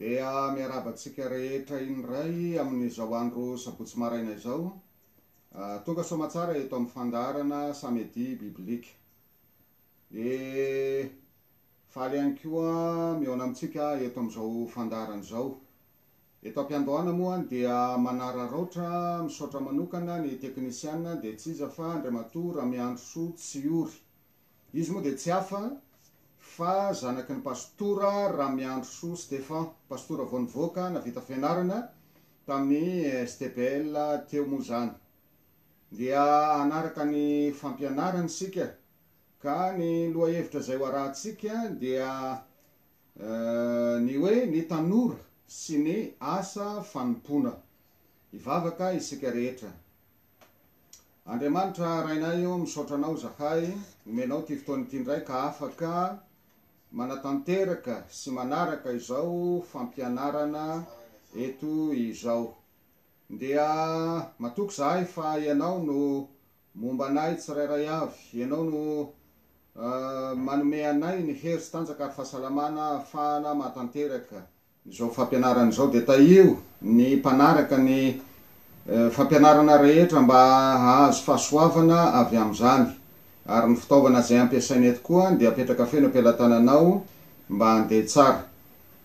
Dia miarahaba antsika rehetra indray amin'izao andro sabotsy maraina izao. Tonga soamatsara eto amin'ny fandaharana Samedi Biblique. Dia faly ihany koa mihaona amintsika eto amin'izao fandaharana izao. Eto am-piandohana moa dia manararaotra misaotra manokana ny teknisiana dia tsy iza fa Andriamatoa Ramiandrisoa Tsiory. Izy moa dia tsy hafa fa zanaky ny Pastora Ramiandrisoa Stephan, pastora vao nivoaka navita fianarana tamin'ny STPL teo moa izany. Dia hanaraka ny fampianarany isika ka ny lohahevitra izay ho arahantsika dia ny hoe ny tanora sy ny asa fanompoana. Hivavaka isika rehetra. Andriamanitra Rainay o, misaotra Anao izahay, omenao ity fotoana ity indray ka afaka manatanteraka sy manaraka izao fampianarana eto izao. Dia matoky izahay fa Ianao no momba anay tsirairay avy, Ianao no manome anay ny hery sy tanjaka ary fahasalamana ahafahana mahatanteraka Izao fampianarana izao dia tahio ny mpanaraka ny fampianarana rehetra mba hahazo fahasoavana avy amin'izany. Ary ny fitaovana izay ampiasaina eto koa dia apetraka feno am-pelatananao mba handeha tsara.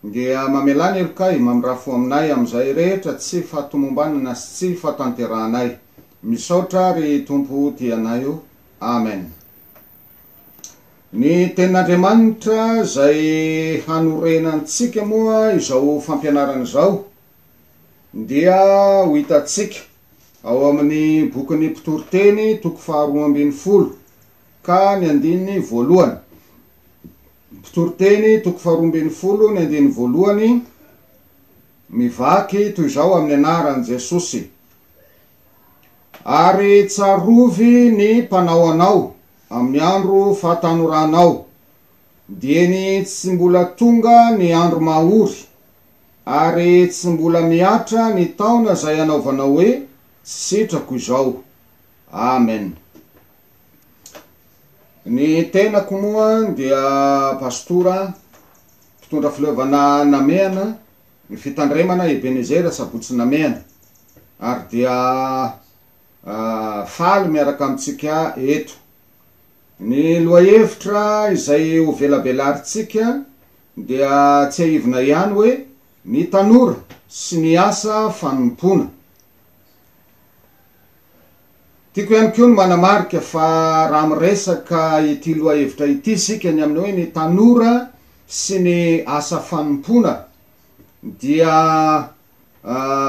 Dia mamelà ny helokay, mamindrà fo aminay amin'izay rehetra tsy fahatomombanana sy tsy fahatanterahanay. Misaotra ry Tompo tia anay o. Amen. Ny Tenin'Andriamanitra izay hanorenantsika moa izao fampianarana izao dia ho hitantsika ao amin'ny bokin'ny Mpitoriteny toko faharoa ambin'ny folo ka ny andininy voalohany. Mpitoriteny toko faharoa ambin'ny folo ny andininy voalohany mivaky toy izao amin'ny anaran'i Jesosy. Ary tsarovy ny mpanao anao amin'ny andro fahatanoranao, dieny tsy mbola tonga ny andro mahory, ary tsy mbola mihatra ny taona izay anaovanao hoe, Tsy sitrako izao. Amen. Ny tenako moa dia pastora mpitondra fileovana Namehana, ny fitandremana Ebenezera Sabotsy Namehana, ary dia faly miaraka amintsika eto. Ny lohahevitra izay ho velabelarintsika dia tsiahivina ihany hoe ny tanora sy ny asa fanompoana. Tiako ihany koa ny manamarika fa raha miresaka ity lohahevitra ity isika ny amin'ny hoe ny tanora sy ny asa fanompoana dia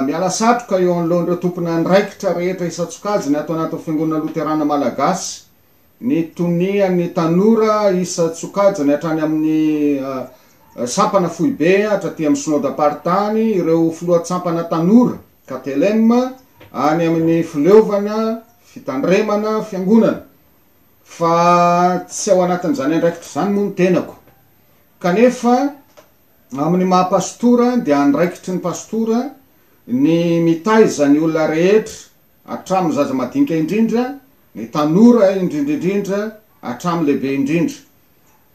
miala satroka eo anoloan'ireo tompon'andraikitra rehetra isan-tsokajiny ato anatin'ny Fiangonana Loterana Malagasy, ny tonian'ny tanora isan-tsokajiny hatrany amin'ny sampana foibe hatraty amin'ny synodam-paritany, ireo filohan-tsampana tanora, KTLM, any amin'ny fileovana, fitandremana, fiangonana. Fa tsy ao anatin'izany andraikitra izany moa ny tenako. Kanefa Amin'ny maha pastora dia andraikitry ny pastora ny mitaiza ny olona rehetra hatramin'ny zaza madinika indrindra, ny tanora indrindra indrindra hatramin'ny lehibe indrindra.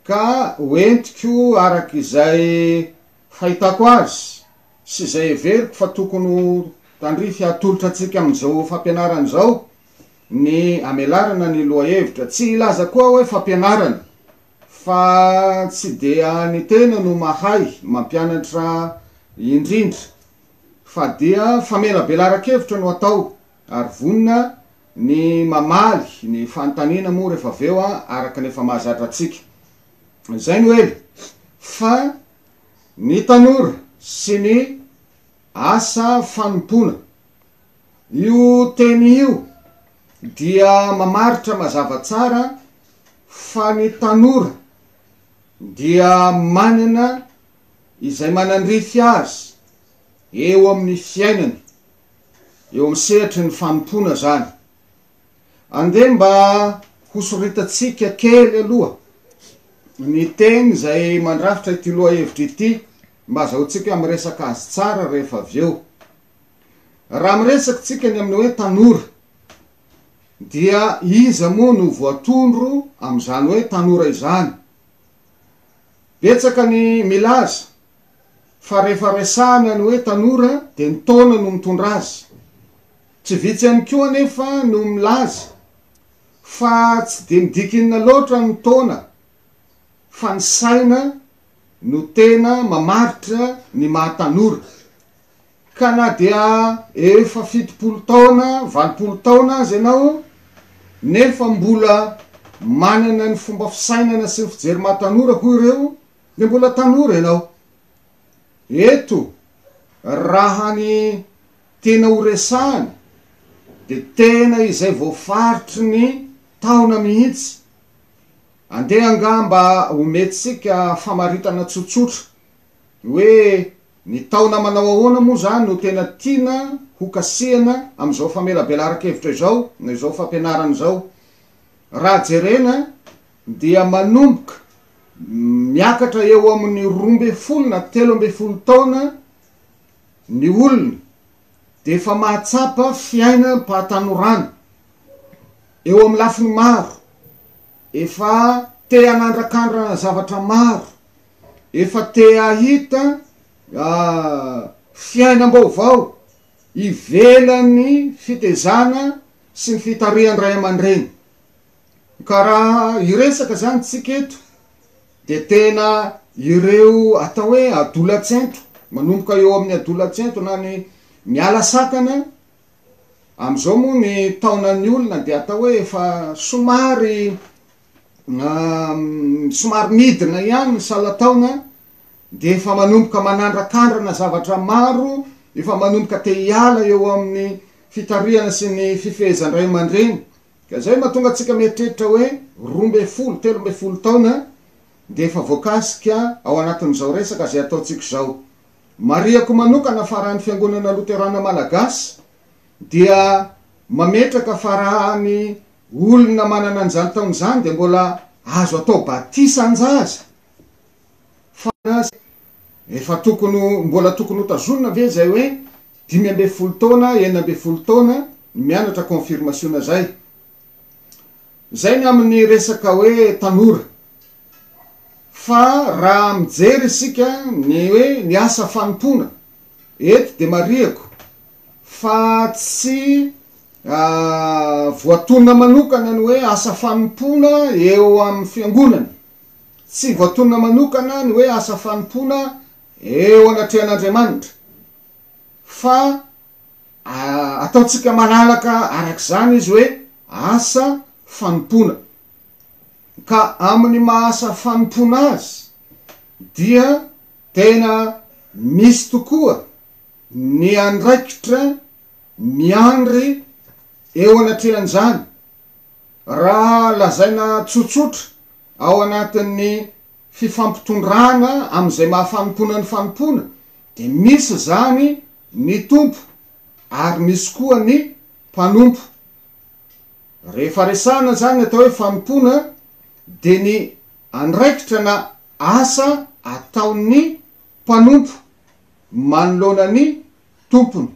Ka ho entiko araka izay fahitako azy sy izay heveriko fa tokony ho tandrify hatolotra antsika amin'izao fampianarana izao ny hamelarana ny lohahevitra. Tsy hilaza koa aho hoe fampianarana Fa tsy dia ny tena no mahay mampianatra indrindra fa dia famelabelaran-kevitra no atao ary vonona ny mamaly ny fanontaniana moa rehefa avy eo araka ny efa mahazatra antsika. Izay no ela fa ny tanora sy ny asa fanompoana. Io teny io dia mamaritra mazava tsara fa ny tanora dia manana izay manandrify azy eo amin'ny fiainany, eo amin'ny sehatry ny fanompoana izany. Andeha mba hosoritantsika kely aloha ny teny izay mandrafitra ity lohahevitra ity mba azahoantsika miresaka azy tsara rehefa avy eo. Raha miresaka tsika ny amin'ny hoe tanora dia iza moa no voatondro amin'izany hoe tanora izany? Betsaka ny milaza. Fa rehefa resahana ny hoe tanora dia ny taona no mitondra azy. Tsy vitsy ihany koa anefa no milaza fa tsy dia midika inona loatra ny taona fa ny saina no tena mamaritra ny maha tanora. Ka na dia efa 70 taona, 80 taona aza ianao nefa mbola manana ny fomba fisainana sy ny fijery maha tanora hoy ireo dia mbola tanora ianao. Eto raha ny tena ho resahana dia tena izay voafaritry ny taona mihitsy. Andeha angaha mba omentsika famaritana tsotsotra hoe ny taona manao ahoana moa izany no tena tiana ho kasihana amin'izao famelabelaran-kevitra izao na izao fampianarana izao. Raha jerena dia manomboka miakatra eo amin'ny 12 na 13 taona ny olona dia efa mahatsapa fiainam-pahatanorana eo amin'ny lafiny maro, efa te hanandrakandrana zavatra maro, efa te hahita fiainam-baovao ivelan'ny fitezana sy ny fitarihan-dray aman-dreny. Ka raha hiresaka izany tsika eto dia tena ireo atao hoe adolatsento, manomboka eo amin'ny adolatsento na ny miala sakana, amin'izao moa ny taonan'ny olona dia atao hoe efa somary somary midina ihany ny salan-taona dia efa manomboka manandrakandrana zavatra maro, efa manomboka te hiala eo amin'ny fitarihana sy ny fifehezan-dray aman-dreny. Ka izay mahatonga antsika mieritreritra hoe 12, 13 taona dia efa voakasika ao anatin'izao resaka izay ataontsika izao. Marihako manokana fa raha ny Fiangonana Loterana Malagasy dia mametraka fa raha ny olona manana an'izany taona izany dia mbola azo atao batisa an-jaza. Fa efa tokony ho, mbola tokony ho tazonina ve izay hoe 15 taona, 16 taona ny mianatra confirmation izay? Izay ny amin'ny resaka hoe tanora. Fa raha mijery isika ny hoe ny asa fanompoana, eto dia marihako fa tsy voatonona manokana ny hoe asa fanompoana eo amin'ny fiangonana. Tsy voatonona manokana ny hoe asa fanompoana eo anatrehan'Andriamanitra, fa ataontsika malalaka arak'izany izy hoe asa fanompoana. Ka amin'ny maha asa fanompoana azy dia tena misy tokoa ny andraikitra miandry eo anatrehan'izany. Raha lazaina tsotsotra ao anatin'ny fifampitondrana amin'izay maha fanompoana ny fanompoana dia misy izany ny Tompo ary misy koa ny mpanompo. Rehefa resahana izany ny atao hoe fanompoana dia ny andraikitra na asa ataon'ny mpanompo manoloana ny tompony.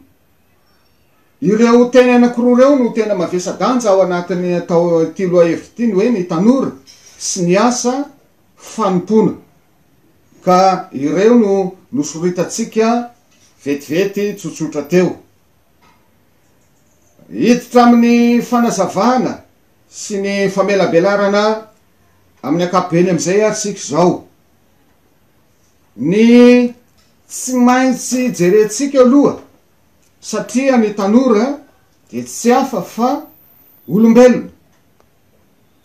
Ireo teny anankiroa ireo no tena mavesa-danja ao anatin'ny atao ity lohahevitra ity, ny hoe ny tanora sy ny asa fanompoana. Ka ireo no nosoritantsika vetivety tsotsotra teo. Hiditra amin'ny fanazavana sy ny famelabelarana amin'ny ankapobeny amin'izay ary isika izao. Ny tsy maintsy jerentsika aloha satria ny tanora dia tsy hafa fa olombelona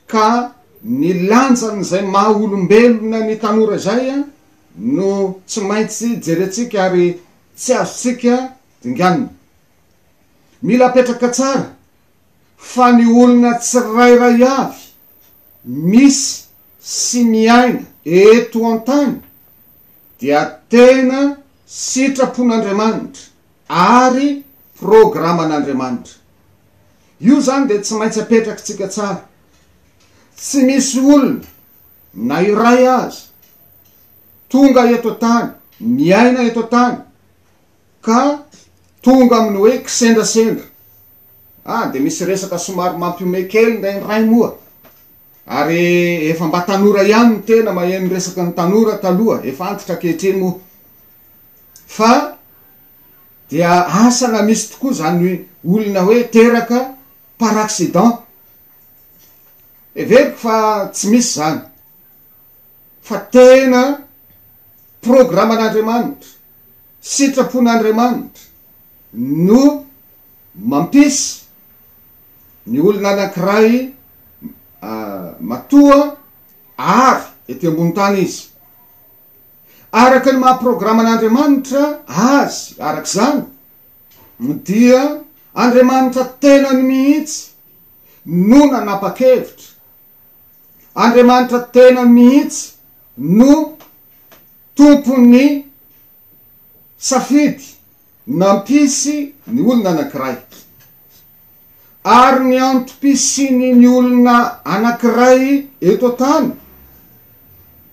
ka ny lanjan'izay maha olombelona ny tanora izay no tsy maintsy jerentsika ary tsy azontsika dinganina. Mila apetraka tsara fa ny olona tsirairay avy misy sy miaina eto an-tany dia tena sitrapon'Andriamanitra ary programan'Andriamanitra. Io izany dia tsy maintsy apetrakitsika tsara. Tsy misy olona na iray aza tonga eto an-tany, miaina eto an-tany ka tonga amin'ny hoe kisendrasendra. Ah, dia misy resaka somary mampihomehy kely indraindray moa. Ary efa mba tanora ihany ny tena maheno ny resaky ny tanora taloha, efa antitra ankehitriny moa. Fa dia asa na misy tokoa izany olona hoe teraka par accident. Heveriko fa tsy misy izany. Fa tena programan'Andriamanitra, sitrapon'Andriamanitra no mampisy ny olona anankiray matoa ary ety ambony tany izy. Araka ny maha programan'Andriamanitra azy araka izany dia Andriamanitra tenany mihitsy no nanapa-kevitra, Andriamanitra tenany mihitsy no tompon'ny safidy nampisy ny olona anankiray. Ary ny antom-pisiany ny olona anankiray eto an-tany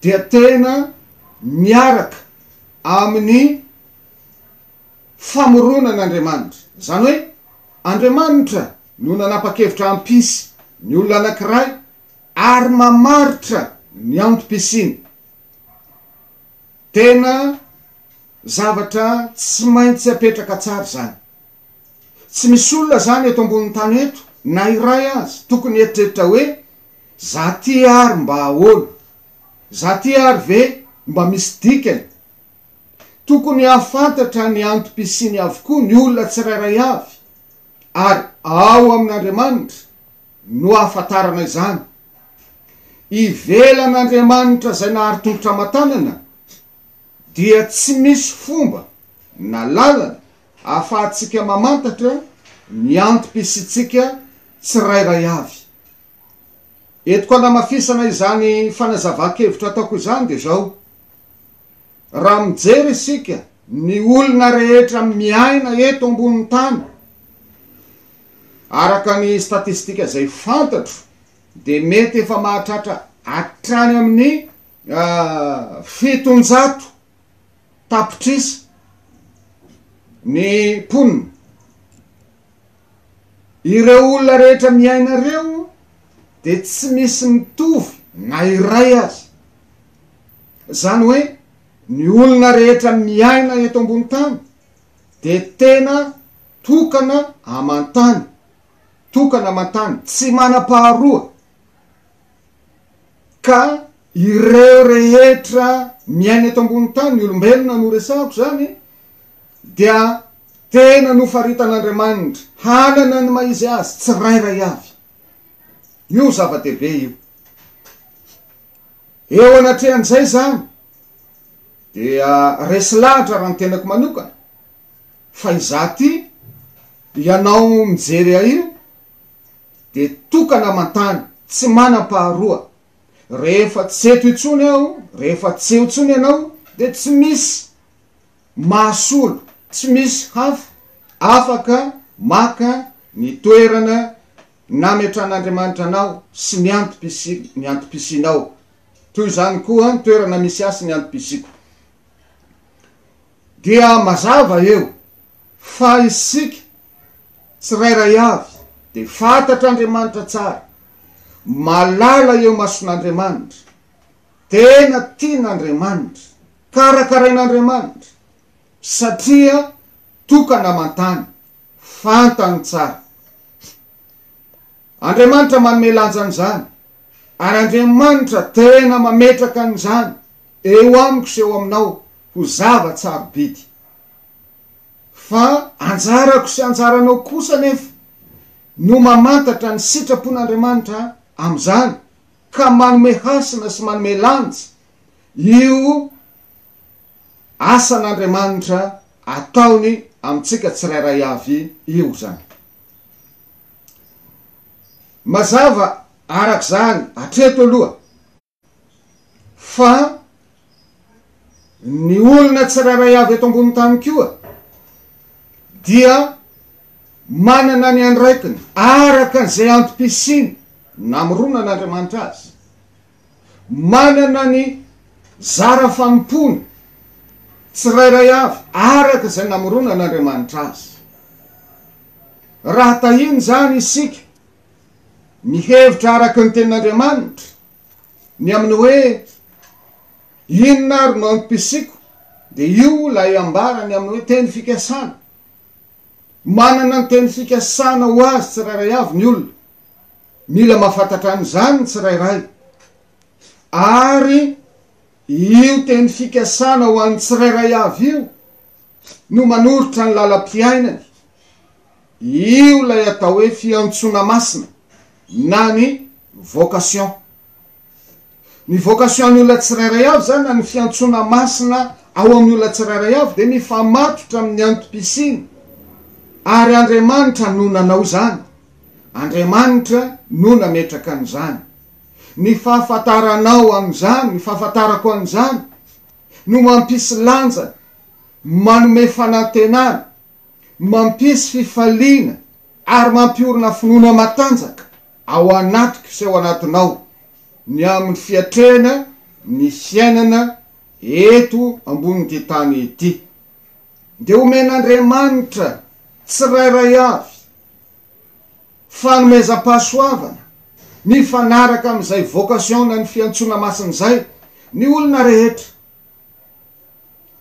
dia tena miaraka amin'ny famoronan'Andriamanitra. Izany hoe Andriamanitra no nanapa-kevitra hampisy ny olona anankiray ary mamaritra ny antom-pisiany. Tena zavatra tsy maintsy apetraka tsara izany. Tsy misy olona zany eto ambonin'ny tany eto na iray aza tokony hieritreritra hoe za ty ary mba ahoana? Za ty ary ve mba misy dikany? Tokony hahafantatra ny antom-pisiany avokoa ny olona tsirairay avy ary ao amin'Andriamanitra no ahafantarana izany. Ivelan'Andriamanitra izay nahary tongotra aman-tanana dia tsy misy fomba na lalana ahafahantsika mamantatra ny antom-pisiantsika tsirairay avy. Entiko hanamafisana izany fanazavan-kevitra ataoko izany dia izao, raha mijery isika ny olona rehetra miaina eto ambonin'ny tany, araka ny statistika izay fantatro dia mety efa mahatratra hatrany amin'ny 700 tapitrisa ny mponina. Ireo olona rehetra miaina ireo dia tsy misy mitovy na iray aza. Izany hoe ny olona rehetra miaina eto ambony tany dia tena tokana aman-tany, tokana aman-tany, tsy manam-paharoa. Ka ireo rehetra miaina eto ambony tany, ny olombelona no resahako izany, dia tena nofaritan'Andriamanitra hanana ny maha izy azy tsirairay avy. Io zava-dehibe io. Eo anatrehan'izay izany, dia resy lahatra raha ny tenako manokana, fa izaho ity, ianao mijery ahy io, dia tokana aman-tany, tsy manam-paharoa. Rehefa tsy eto intsony aho, rehefa tsy eo intsony ianao, dia tsy misy mahasolo, tsy misy hafa afaka maka ny toerana nametran'Andriamanitra anao sy ny antom-pisi, ny antom-pisianao. Toy izany koa ny toerana misy ahy sy ny antom-pisiako. Dia mazava eo fa isika tsirairay avy dia fantatr'Andriamanitra tsara, malala eo mason'Andriamanitra, tena tian'Andriamanitra, karakarain'Andriamanitra, satria tokana aman-tany, fantany tsara. Andriamanitra manome lanja an'izany, ary Andriamanitra tena mametraka an'izany eo amiko sy eo aminao ho zava-tsarobidy. Fa anjarako sy anjaranao kosa anefa no mamantatra ny sitrapon'Andriamanitra amin'izany ka manome hasina sy manome lanja io asan'Andriamanitra ataony amintsika tsirairay avy io izany. Mazava arak'izany hatreto aloha Fa ny olona tsirairay avy eto ambony tany koa dia manana ny andraikiny araka an'izay antom-pisiany namoronan'Andriamanitra azy, manana ny zara fanompoany tsirairay avy araka izay namoronan'Andriamanitra azy. Raha tahiny izany isika mihevitra araka ny tenin'Andriamanitra, Ny amin'ny hoe inona ary no antom-pisiako? Dia io ilay ambarany amin'ny hoe teny fikasana. Manana ny teny fikasana ho azy tsirairay avy ny olona. Mila mahafantatra an'izany ny tsirairay. Ary io teny fikasana ho an'ny tsirairay avy io no manoritra ny lalam-piainany. Io ilay atao hoe fiantsoana masina na ny vocation. Ny vocation-ny olona tsirairay avy izany na ny fiantsoana masina ao amin'ny olona tsirairay avy dia mifamatotra amin'ny antom-pisiany ary Andriamanitra no nanao izany. Andriamanitra no nametraka an'izany. Ny fahafantaranao an'izany, ny fahafantarako an'izany no mampisy lanjany, manome fanantenana, mampisy fifaliana ary mampiorina finoana matanjaka ao anatiko sy ao anatinao ny amin'ny fiatrehana ny fiainana eto ambonin'ity tany ity. Dia omen'Andriamanitra tsirairay avy fanomezam-pahasoavana mifanaraka amin'izay vocation na ny fiantsoana masina izay ny olona rehetra.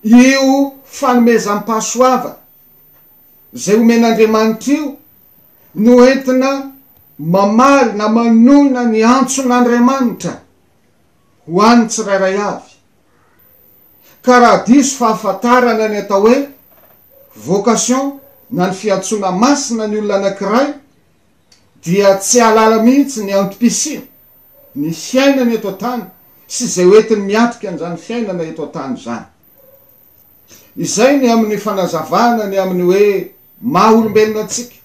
Io fanomezam-pahasoavana izay omen'Andriamanitra io no entina mamaly na manoina ny antson'Andriamanitra ho an'ny tsirairay avy. Ka raha diso fahafantarana ny atao hoe vocation na ny fiantsoana masina ny olona anankiray dia tsy hahalala mihitsy ny antom-pisiany, ny fiainany eto an-tany sy izay hoentiny miatrika an'izany fiainana eto an-tany izany. Izay ny amin'ny fanazavana ny amin'ny hoe maha olombelona antsika,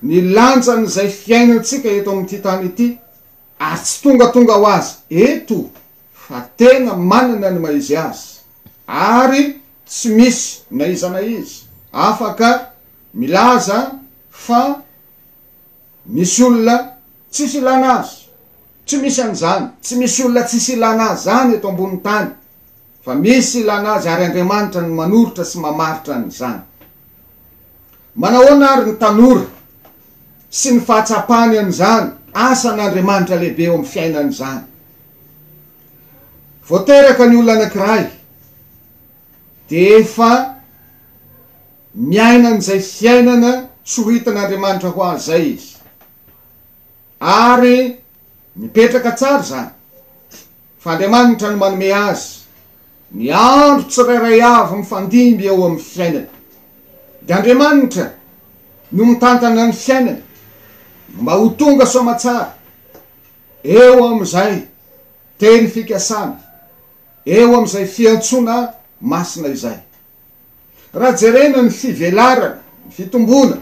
ny lanjan'izay fiainantsika eto amin'ity tany ity ary tsy tongatonga ho azy eto fa tena manana ny maha izy azy ary tsy misy na iza na iza afaka milaza fa misy olona tsisy ilana azy, tsy misy an'izany, tsy misy olona tsisy ilana azy zany eto ambonin'ny tany fa misy ilana azy ary Andriamanitra no manoritra sy mamaritra an'izany. Manahoana ary ny tanora sy ny fahatsapany an'izany asan'Andriamanitra lehibe eo amin'ny fiainany izany? Vao teraka ny olona anankiray dia efa miaina an'izay fiainana soritan'Andriamanitra ho azy izay izy. Ary mipetraka tsara izany fa Andriamanitra no manome azy ny andro tsirairay avy mifandimby eo amin'ny fiainany. Dia Andriamanitra no mitantana ny fiainany mba ho tonga soamatsara eo amin'izay teny fikasana, eo amin'izay fiantsoana masina izay. Raha jerena ny fivelarana, ny fitomboana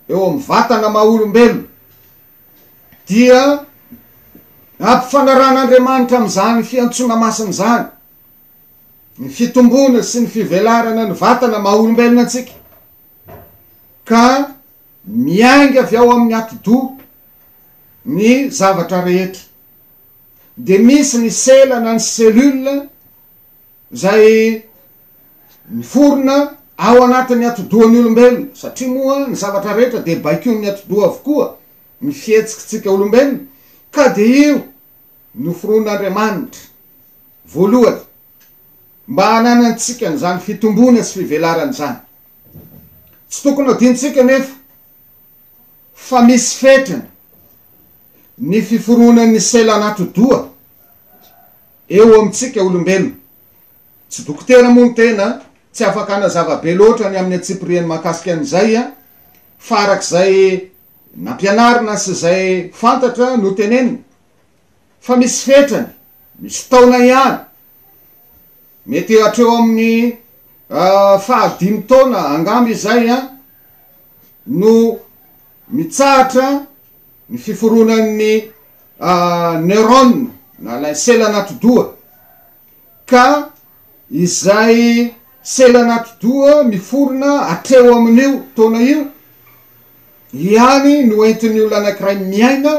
eo amin'ny vatana maha olombelona dia ampifanarahan'Andriamanitra amin'izany fiantsoana masina izany ny fitomboana sy ny fivelarana ny vatana maha olombelona antsika ka miainga avy ao amin'ny atidoha ny zavatra rehetra. Dia misy ny sela na ny cellule izay miforona ao anatin'ny atidohan'ny olombelona, satria moa ny zavatra rehetra dia baikoin'ny atidoha avokoa ny fihetsikitsika olombelona, ka dia io noforonin'Andriamanitra voalohany mba hananantsika an'izany fitomboana sy fivelarana izany. Tsy tokony hadinontsika anefa fa misy fetrany ny fiforonan'ny selan'atidoha eo amintsika olombelona. Tsy dokotera moa ny tena, tsy afaka hanazava be loatra ny amin'ny antsipiriany mahakasika an'izay fa arak'izay nampianarina sy izay fantatra no tenenina fa misy fetrany, misy taona ihany, mety hatreo amin'ny fahadimy taona angamba izay no mitsahatra ny fiforonan'ny neurone na ilay selan'atidoha ka izay selan'atidoha miforona hatreo amin'io taona io ihany no entin'ny olona anankiray miaina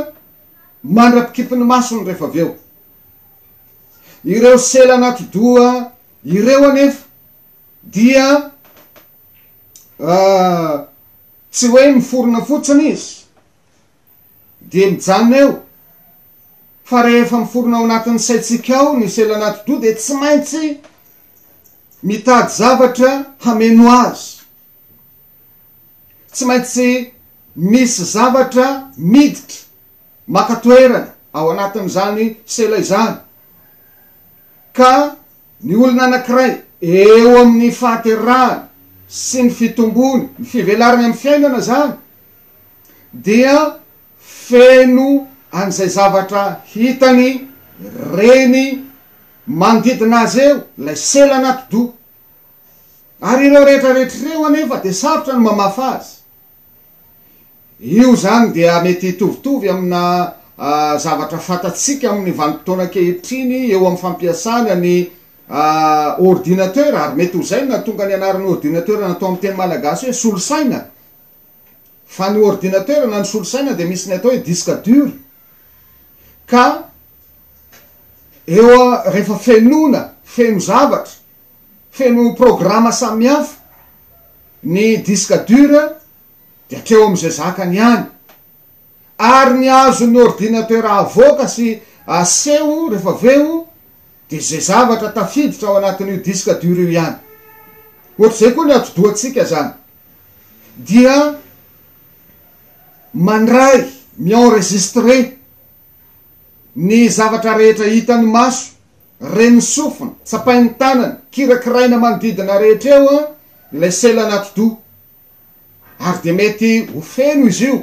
mandra-pikipy ny masony rehefa avy eo. Ireo selan'atidoha ireo anefa dia tsy hoe miforona fotsiny izy dia mijanona eo fa rehefa miforona ao anatin'ny saintsika ao ny selan'atidoha dia tsy maintsy Mitady zavatra hameno azy. Tsy maintsy misy zavatra miditra maka toerana ao anatin'izany sela izany. Ka ny olona anankiray eo amin'ny fahaterahany sy ny fitombony, ny fivelarany amin'ny fiainana izany, dia feno an'izay zavatra hitany, reny, manodidina azy eo, ilay sela anaty-doha. Ary ireo rehetra rehetra ireo anefa dia sarotra ny mamafa azy. Io izany dia mety hitovitovy amina zavatra fantatsika amin'ny vanim-potoana ankehitriny eo amin'ny fampiasana ny ordinateur, ary mety ho izay no nahatonga ny anaran'ny ordinateur natao amin'ny teny malagasy hoe solosaina. Fa ny ordinateur na ny solosaina dia misy ny atao hoe disque dur. Ka eo rehefa fenoina, feno zavatra, feno programa samihafa ny disque dur dia hatreo amin'izay zakany ihany. Ary ny azon'ny ordinateur avoaka sy aseho rehefa avy eo dia izay zavatra tafiditra ao anatin'io disque dur io ihany. Ohatr'izay koa ny atidohantsika izany. Dia mandray, mi-enregistrer ny zavatra rehetra hitan'ny maso, ren'ny sofina, tsapain'ny tanana, kirakiraina manodidina rehetra eo ilay selan'atidoha. Ary dia mety ho feno izy io.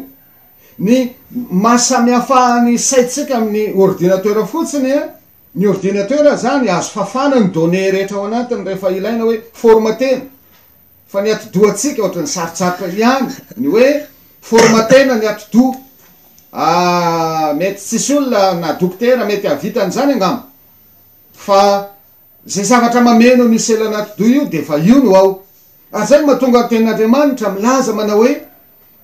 Ny maha samihafa ny saintsika amin'ny ordinateur fotsiny, ny ordinateur izany azo fafana ny données rehetra ao anatiny rehefa ilaina hoe formater-na. Fa ny atidohantsika ohatran'ny sarotsarotra ihany ny hoe formater-na ny atidoha. Ah, mety tsisy olona na dokotera mety hahavita an'izany angamba. Fa izay zavatra mameno an'io selan'atidoha io dia efa io no ao. Ary izay no mahatonga ny tenin'Andriamanitra milaza manao hoe,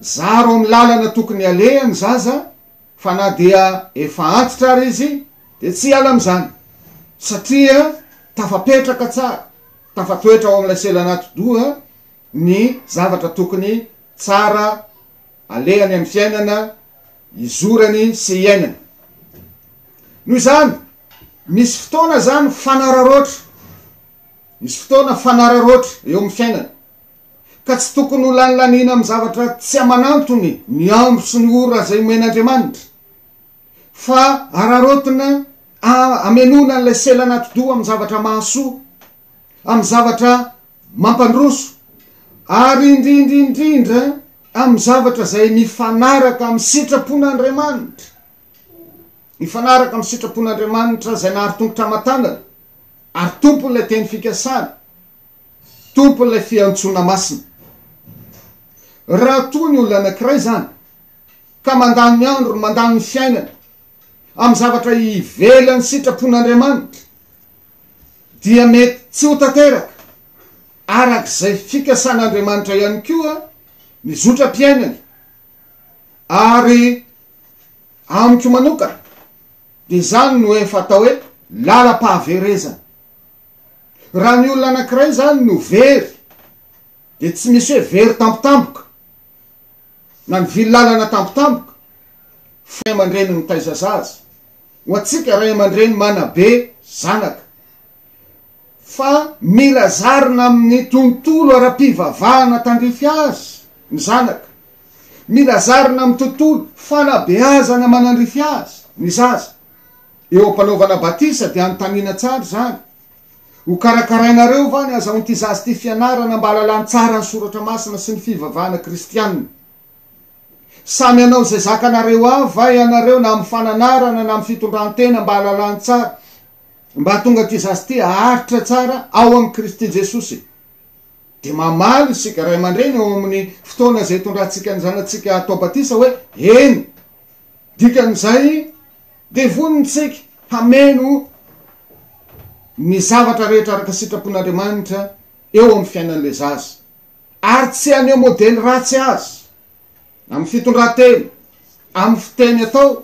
Zaro amin'ny lalana tokony haleha ny zaza, fa na dia efa antitra ary izy dia tsy hiala amin'izany, satria tafapetraka tsara. Tafatoetra ao amin'ilay selan'atidoha ny zavatra tokony tsara alehany amin'ny fiainana izorany sy iainany. Noho izany, misy fotoana izany fanararaotra, misy fotoana fanararaotra eo amin'ny fiainana, ka tsy tokony ho lanilaniana amin'ny zavatra tsy aman'antony ny andro sy ny ora izay omen'Andriamanitra. Fa araraotina amenoana an'ilay selan'atidoha amin'ny zavatra mahasoa, amin'ny zavatra mampandroso, ary indrindra indrindra amin'ny zavatra izay mifanaraka amin'ny sitrapon'Andriamanitra. Mifanaraka amin'ny sitrapon'Andriamanitra izay nahary tongotra aman-tanana ary tompon'ilay teny fikasana, tompon'ilay fiantsoana masina. Raha toa ny olona anankiray izany ka mandany ny androny, mandany ny fiainany amin'ny zavatra ivelan'ny sitrapon'Andriamanitra, dia mety tsy ho tanteraka araka izay fikasan'Andriamanitra ihany koa ny zotram-piainany, ary amiko manokana dia izany no efa atao hoe lalam-pahaverezana. Raha ny olona anankiray izany no very, dia tsy misy hoe very tampotampoka, na nivily lalana tampotampoka, ray aman-dreny mitaiza zaza, ho antsika ray aman-dreny manabe zanaka, fa mila zarina amin'ny tontolo ara-pivavahana tandrify azy ny zanaka, mila zarina amin'ny tontolo fanabeazana manandrify azy ny zaza. Eo am-panaovana batisa dia anontaniana tsara izany. Ho karakarainareo va ny hazahoan'ity zaza ity fianarana mba hahalalany tsara ny soratra masina sy ny fivavahana kristianina? Samy hanao izay zakanareo avy va ianareo na amin'ny fananarana na amin'ny fitondran-tena mba hahalalany tsara, mba hahatonga ity zaza ity haharitra tsara ao amin'i Kristy Jesosy? Dia mamaly isika ray aman-dreny eo amin'ny fotoana izay itondrantsika ny zanatsika hatao batisa hoe, Eny! Dikan'izay, dia vonona isika hameno ny zavatra rehetra araka sitrapon'Andriamanitra eo amin'ny fiainan'ilay zaza, ary tsy haneho modely ratsy azy amin'ny fitondran-tena, amin'ny fiteny atao,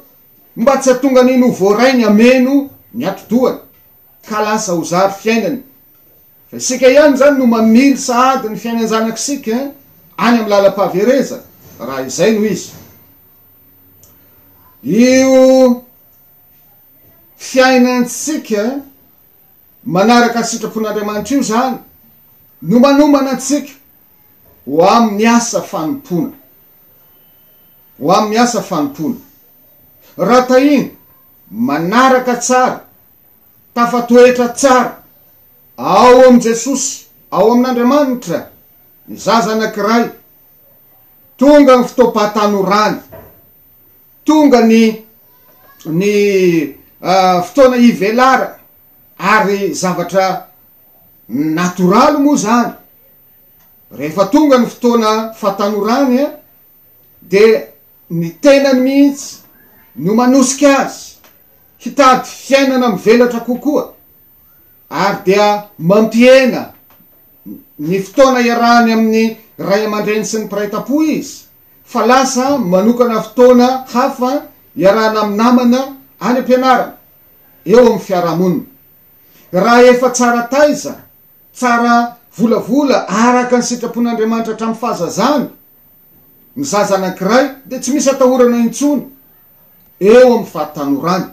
mba tsy hahatonga an'iny ho voarainy hameno ny atidohany, ka lasa ho zary fiainany. Fa isika ihany izany no mamily sahady ny fiainan-janak'isika any amin'ny lalam-pahaverezana, raha izay no izy. Io fiainantsika manaraka ny sitrapon'Andriamanitra io izany. no manomana antsika ho amin'ny asa fanompoana. Ho amin'ny asa fanompoana. Raha tahina, manaraka tsara, tafatoetra tsara ao amin'i Jesosy, ao amin'Andriamanitra, ny zaza anankiray, tonga ny fotoam-pahatanorany, tonga ny ny fotoana hivelarany, ary zavatra natoraly moa zany, rehefa tonga ny fotoana fahatanorany dia ny tenany mihitsy no manosika azy hitady fiainana mivelatra kokoa ary dia mampihena ny fotoana iarahany amin'ny ray aman-dreny sy ny mpiray tampo izy fa lasa manokana fotoana hafa iarahana amin'ny namana any am-pianarana, eo amin'ny fiarahamonina. Raha efa tsara taiza, tsara volavola araka ny sitrapon'Andriamanitra hatramin'ny fahazazany ny zaza anankiray dia tsy misy atahorana intsony eo amin'ny fahatanorany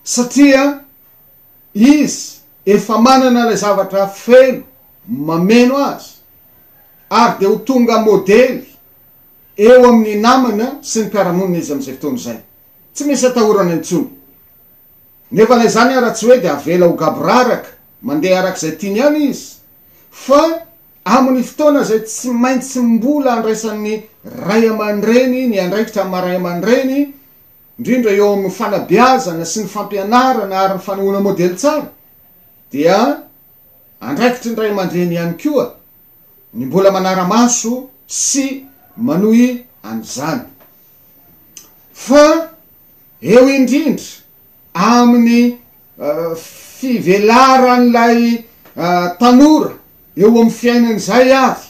satria izy efa manana ilay zavatra feno mameno azy ary dia ho tonga modely eo amin'ny namana sy ny mpiara-monina izy amin'izay fotoana izay. Tsy misy atahorana intsony. Nefa na izany ara tsy hoe dia avela ho gaboraraka mandeha araka izay tiany ihany izy fa amin'ny fotoana izay tsy maintsy mbola andraisan'ny ray aman-dreny ny andraikitra amin'ny maha ray aman-dreny, indrindra eo amin'ny fanabeazana sy ny fampianarana ary ny fanehoana modely tsara, dia andraikitry ny ray aman-dreny ihany koa ny mbola manara-maso sy manohy an'izany. Fa eo indrindra amin'ny fivelaran'ilay tanora eo amin'ny fiainany izay ary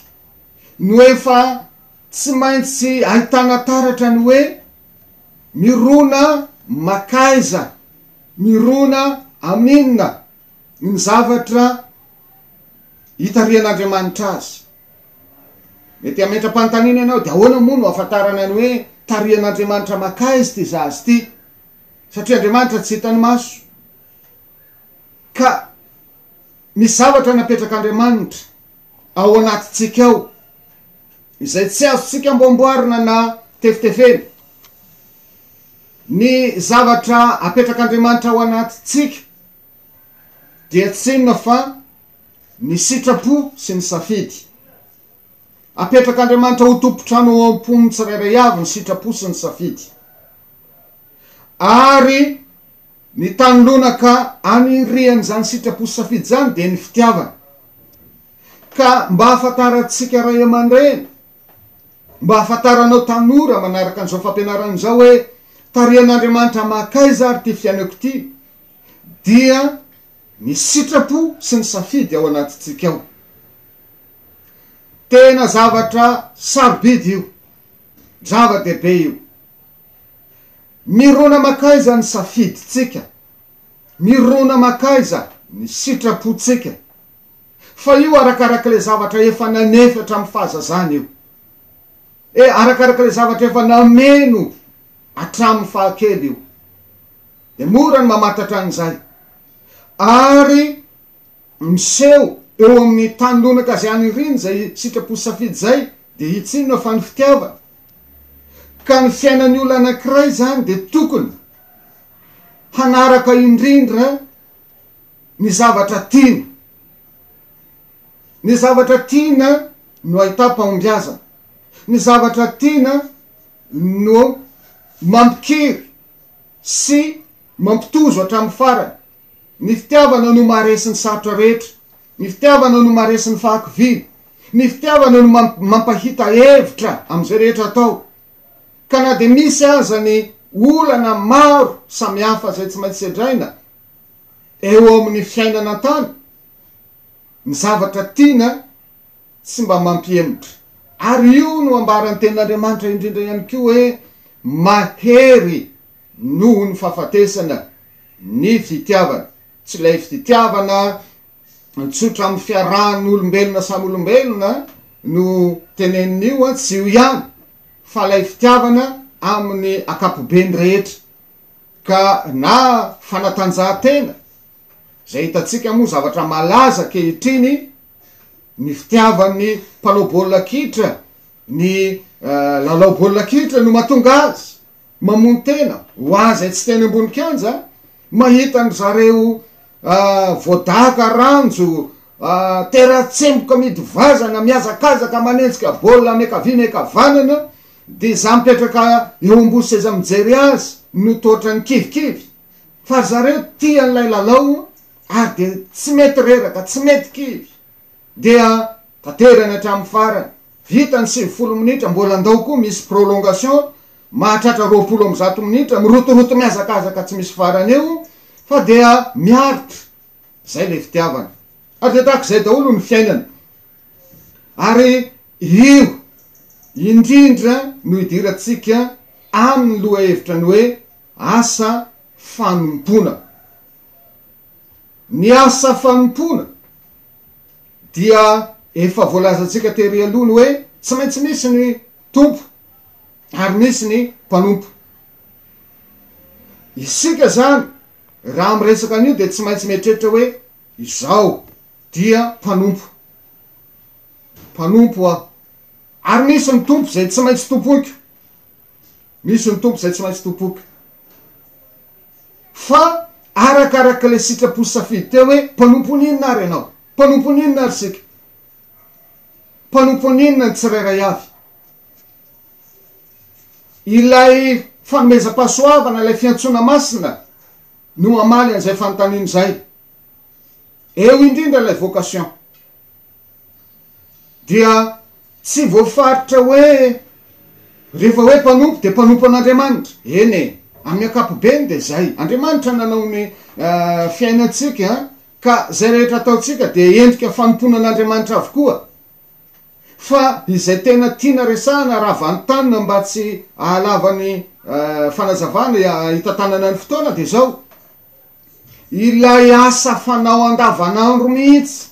no efa tsy maintsy ahitana taratra ny hoe mirona makaiza, mirona amin'inona ny zavatra hitarihan'Andriamanitra azy. Mety hametra-panontaniana ianao, dia ahoana moa no ahafantarana ny hoe tarihan'Andriamanitra makaiza ity zaza ity? Satria Andriamanitra tsy hitan'ny maso. Ka misy zavatra napetrak'Andriamanitra ao anatintsika ao, izay tsy azontsika amboamboarina na tefitefena. Ny zavatra apetrak'Andriamanitra ao anatintsika dia tsy inona fa ny sitrapo sy ny safidy. Apetrak'Andriamanitra ho tompon-trano ao am-pon'ny tsirairay avy ny sitrapo sy ny safidy. Ary ny tany lonaka anirian'izany sitrapo sy safidy izany dia ny fitiavana. Ka mba hahafantarantsika ray aman-dreny, mba hahafantaranao tanora manaraka an'izao fampianarana izao hoe tarihan'Andriamanitra mankaiza ary ity fiainako ity, dia ny sitrapo sy ny safidy ao anatintsika ao. Tena zavatra sarobidy io, zava-dehibe io. Mirona mankaiza ny safidintsika, mirona mankaiza ny sitrapontsika, fa io arakarak'ilay zavatra efa nanefy hatramin'ny fahazazana io. E, arakarak'ilay zavatra efa nameno hatramin'ny fahakely io. Dia mora ny mamantatra an'izay. Ary miseho eo amin'ny tany lonaka izay aniriany izay sitrapo sy safidy izay dia tsy inona fa ny fitiavana. Ka ny fiainan'ny olona anankiray izany dia tokony hanaraka indrindra ny zavatra tiana. Ny zavatra tiana no ahitam-pahombiazana. Ny zavatra tiana no mampikiry sy mampitozo hatramin'ny farany. Ny fitiavana no maharesy ny sarotra rehetra. Ny fitiavana no maharesy ny fahakiviana. Ny fitiavana no mampahita hevitra amin'izay rehetra atao. Ka na dia misy aza ny olana maro samihafa izay tsy maintsy sedraina eo amin'ny fiainana an-tany, ny zavatra tiana tsy mba mampihemotra. Ary io no ambaran'ny Tenin'Andriamanitra indrindra ihany koa hoe mahery noho ny fahafatesana ny fitiavana. Tsy ilay fitiavana tsotra amin'ny fiarahan'olombelona samy olombelona no tenenin'io, tsy io ihany, fa ilay fitiavana amin'ny ankapobeny rehetra. Ka na fanatanjahantena, izay hitantsika moa zavatra malaza ankehitriny, Ny fitiavan'ny mpanao baolina kitra ny lalao baolina kitra no mahatonga azy mamono tena ho azy izay tsy teny ambony kianja, mahita an-dry zareo voadaka ranjo, tera-tsemboka mihidy vazana, mihazakazaka manenjika baolina miankavia miankavanana, dia izaho mipetraka eo ambony seza mijery azy no toa ohatran'ny kivikivy, fa ry zareo tia an'ilay lalao ary dia tsy mety reraka, tsy mety kivy, dia tanterany hatramin'ny farany, vita ny 90 minitra, mbola ndao koa misy prolongation mahatratra 120 minitra, mirotoroto mihazakazaka tsy misy farany eo, fa dia miaritra, zay ilay fitiavana. Ary dia tahaka izay daholo ny fiainana. Ary io indrindra no idirantsika amin'ny lohahevitra ny hoe asa fanompoana. Ny asa fanompoana dia efa voalazantsika tery aloha ny hoe tsy maintsy misy ny Tompo ary misy ny mpanompo. Isika izany raha miresaka an'io dia tsy maintsy mieritreritra hoe izaho dia mpanompo. Mpanompo aho. Ary misy ny Tompo izay tsy maintsy tompoiko. Misy ny Tompo izay tsy maintsy tompoiko. Fa arakaraka ilay sitrapo sy safidy teo hoe mpanompon'inona ary ianao? Mpanompon'inona ary isika? Mpanompon'inona ny tsirairay avy? Ilay fanomezam-pahasoavana, ilay fiantsoana masina no hamaly an'izay fanontaniana izay. Eo indrindra ilay vocation. Dia tsy voafaritra hoe rehefa hoe mpanompo dia mpanompo an'Andriamanitra. Eny e, amin'ny ankapobeny dia izay. Andriamanitra nanao ny fiainantsika ka izay rehetra ataontsika dia endrika fanompoana an'Andriamanitra avokoa. Fa izay tena tiana resahana raha vantanina mba tsy ahalava ny fanazavana hitantanana ny fotoana dia izao, ilay asa fanao andavanandro mihitsy,